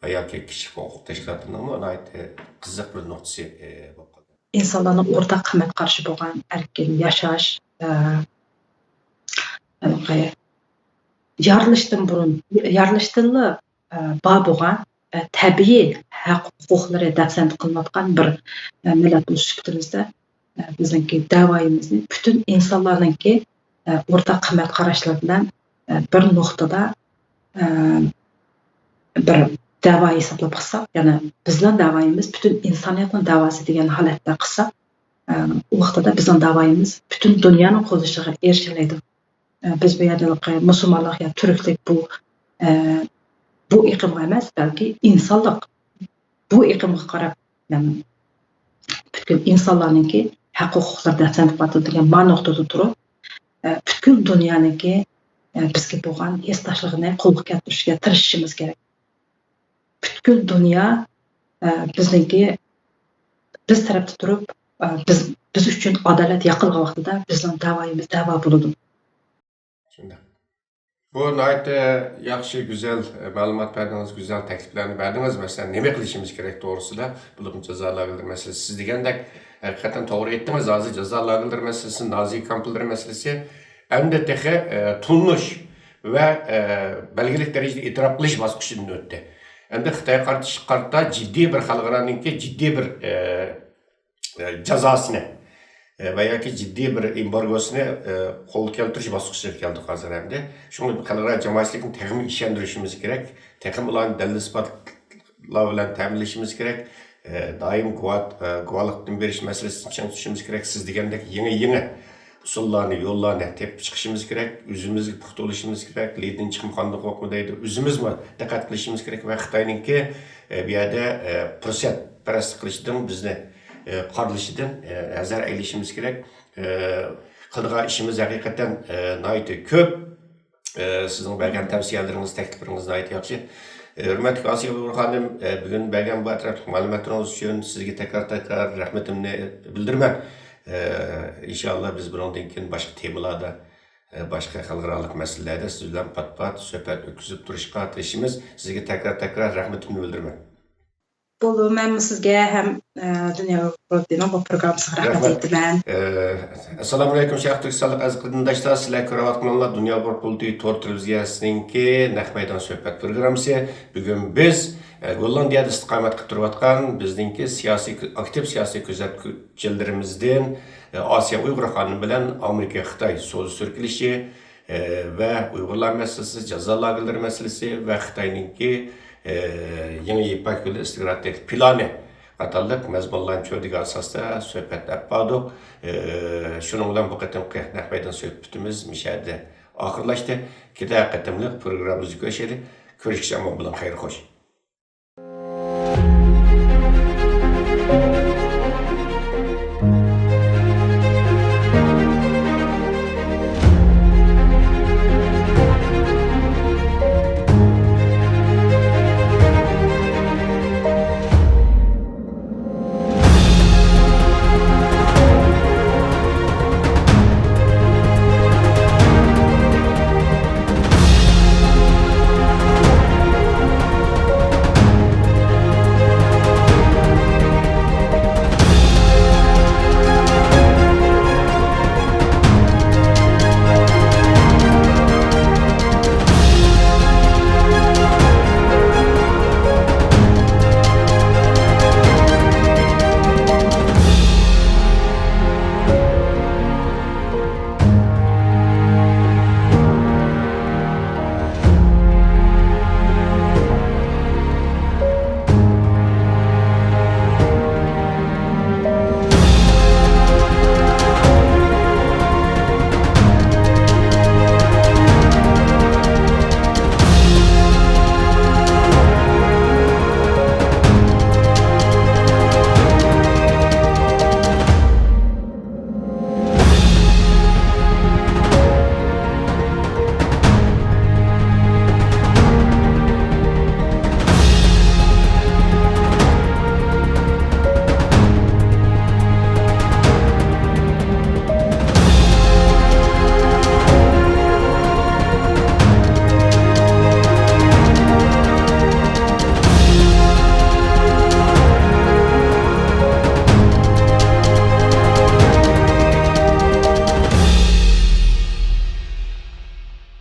ۋە ياكى كىشىلىك ھوقۇق تەشكىلاتلىرىنىڭمۇ ناھايىتى قىزىق بىر نۇقتىسى، ئى، بولۇپ قالدى. ئىنسانلارنىڭ ئورتاق قىممەت قارىشى بولغان ئەركىن ياشاش، ئە، ھېلىقى يارىلىشتىن بۇرۇن، يارىلىشتىنلا، ئە، بار بولغان، ئە، تەبىئىي ھەق ھوقۇقلىرى دەپسەندە قىلىنىۋاتقان بىر، ئە، مىللەت بولۇش سۈپىتىمىزدە، ئە، بىزنىڭكى دەۋايىمىزنى پۈتۈن ئىنسانلارنىڭكى، ئە، ئورتاق قىممەت قاراشلىرى بىلەن، ئە، بىر نۇقتىدا، ئە، بىر دەۋا ھېسابلاپ قىلساق، يەنى بىزنىڭ دەۋايىمىز پۈتۈن ئىنسانىيەتنىڭ دەۋاسى دېگەن ھالەتتە قىلساق، ئە، ئۇ ۋاقتىدا بىزنىڭ دەۋايىمىز پۈتۈن دۇنيانىڭ قوللىشىغا ئېرىشەلەيدۇ. ئە، بىز بۇ يەردە مۇسۇلمانلىق يا تۈركلۈك بۇ، ئە، بۇ ئېقىمغا ئەمەس، بەلكى ئىنسانلىق بۇ ئېقىمغا قاراپ، يەنى پۈتكۈل ئىنسانلارنىڭكى ھەق ھوقۇقلىرى دەپسەندە قىلىۋاتىدۇ دېگەن ما نۇقتىدا تۇرۇپ، ئە، پۈتكۈل دۇنيانىڭكى، ئە، بىزگە بولغان ھېسداشلىقىنى قولغا كەلتۈرۈشكە تىرىشىشىمىز كېرەك. پۈتكۈل دۇنيا، ئە، بىزنىڭكى، بىز تەرەپتە تۇرۇپ، ئە، بىز، بىز ئۈچۈن ئادالەت ياقىلغان ۋاقتىدا بىزنىڭ دەۋايىمىز دەۋا بولىدۇ. شۇنداق. بۇ ناھايىتى ياخشى، گۈزەل، ئە، مەلۇمات بەردىڭىز، گۈزەل تەكلىپلەرنى بەردىڭىز. مەسىلەن، نېمە قىلىشىمىز كېرەك توغرىسىدا، بولۇپمۇ جازا لاگېرلىرى مەسىلىسى. سىز دېگەندەك، ھەقىقەتەن توغرا ئېيتتىڭىز. ھازىر جازا لاگېرلىرى مەسىلىسى، نازى كامپلىرى مەسىلىسى ئەمدى تېخى، ئە، تونۇش ۋە، ئە، بەلگىلىك دەرىجىدە ئېتىراپ قىلىش باسقۇچىدىن ئۆتتى. ئەمدى خىتايغا قارىتا، قارىتا جىددىي بىر خەلقئارانىڭكى جىددىي بىر، ئە، ئە، جازاسىنى، ئە، ۋە ياكى جىددىي بىر ئېمبارگوسىنى، ئە، قولغا كەلتۈرۈش باسقۇچىغا كەلدۇق ھازىر ئەمدى. شۇڭا خەلقئارا جامائەتچىلىكنى تېخىمۇ ئىشەندۈرۈشىمىز كېرەك، تېخىمۇ ئۇلارنى دەلىل-ئىسپاتلار بىلەن تەمىنلىشىمىز كېرەك. ئە، دائىم گۇۋاھ-، ئە، گۇۋاھلىقتىن بېرىش مەسىلىسىنى چىڭ تۇتۇشىمىز كېرەك. سىز دېگەندەك يېڭى، يېڭى ئۇسۇللارنى، يوللارنى تېپىپ چىقىشىمىز كېرەك. ئۆزىمىزگە پۇختا بولۇشىمىز كېرەك. لىدىن چىقما خاندۇقلۇقمۇ دەيدۇ. ئۆزىمىزمۇ دىققەت قىلىشىمىز كېرەك ۋە خىتاينىڭكى، ئە، بۇ يەردە، ئە، پۇرسەتپەرەسلىك قىلىشىدىن، بىزنى، ئە، قارىلىشىدىن، ئە، ھەزەر ئەيلىشىمىز كېرەك. ئە، قىلىدىغان ئىشىمىز ھەقىقەتەن، ئە، ناھايىتى كۆپ. ئە، سىزنىڭ بەرگەن تەۋسىيەلىرىڭىز، تەكلىپلىرىڭىز ناھايىتى ياخشى. ئە، ھۆرمەتلىك ئاسىيە ئۇيغۇر خانىم، ئە، بۈگۈن بەرگەن بۇ ئەتراپلىق مەلۇماتلىرىڭىز ئۈچۈن سىزگە تەكرار، تەكرار رەھمىتىمنى بىلدۈرىمەن. ئە، ئىنشائاللا بىز بۇنىڭدىن كېيىن باشقا تېمىلاردا، ئە، باشقا خەلقئارالىق مەسىلىلەردە سىز بىلەن پات-پات سۆھبەت ئۆتكۈزۈپ تۇرۇشقا تىرىشىمىز. سىزگە تەكرار، تەكرار رەھمىتىمنى بىلدۈرىمەن. بولدى، مەنمۇ سىزگە ھەم، ئە، دۇنيا ئۇيغۇر قۇرۇلتىيىنىڭ بۇ پروگراممىسىغا رەھمەت رەھمەت. ئېيتىمەن. ئە، ئەسسالامۇئەلەيكۇم، شەرقتۈركىستانلىق ئەزىز قېرىنداشلار، سىلەر كۆرۈۋاتقىنىڭلار دۇنيا ئۇيغۇر قۇرۇلتىيى تور تېلېۋىزىيەسىنىڭكى نەق مەيدان سۆھبەت پروگراممىسى. بۈگۈن بىز، ئە، گوللاندىيەدە ئىستىقامەت قىلىپ تۇرۇۋاتقان بىزنىڭكى سىياسىي، ئاكتىپ سىياسىي كۆزەتكۈچىلىرىمىزدىن، ئە، ئاسىيە ئۇيغۇر خانىمى بىلەن ئامېرىكا خىتاي سودا سۈركىلىشى، ئە، ۋە ئۇيغۇرلار مەسىلىسى، جازا لاگېرلىرى مەسىلىسى ۋە خىتاينىڭكى، ئە، يېڭى يىپەك يولى ئىستراتېگىيەلىك پىلانى قاتارلىق مەزمۇنلارنى چۆرىدىگەن ئاساستا سۆھبەت ئېلىپ باردۇق. ئە، شۇنىڭ بىلەن بۇ قېتىمقى نەق مەيدان سۆھبىتىمىز مۇشۇ يەردە ئاخىرلاشتى. كېلەر قېتىملىق پروگراممىمىزدا كۆرۈشەيلى. كۆرۈشكىچە ئامان بولۇڭ، خەير خوش.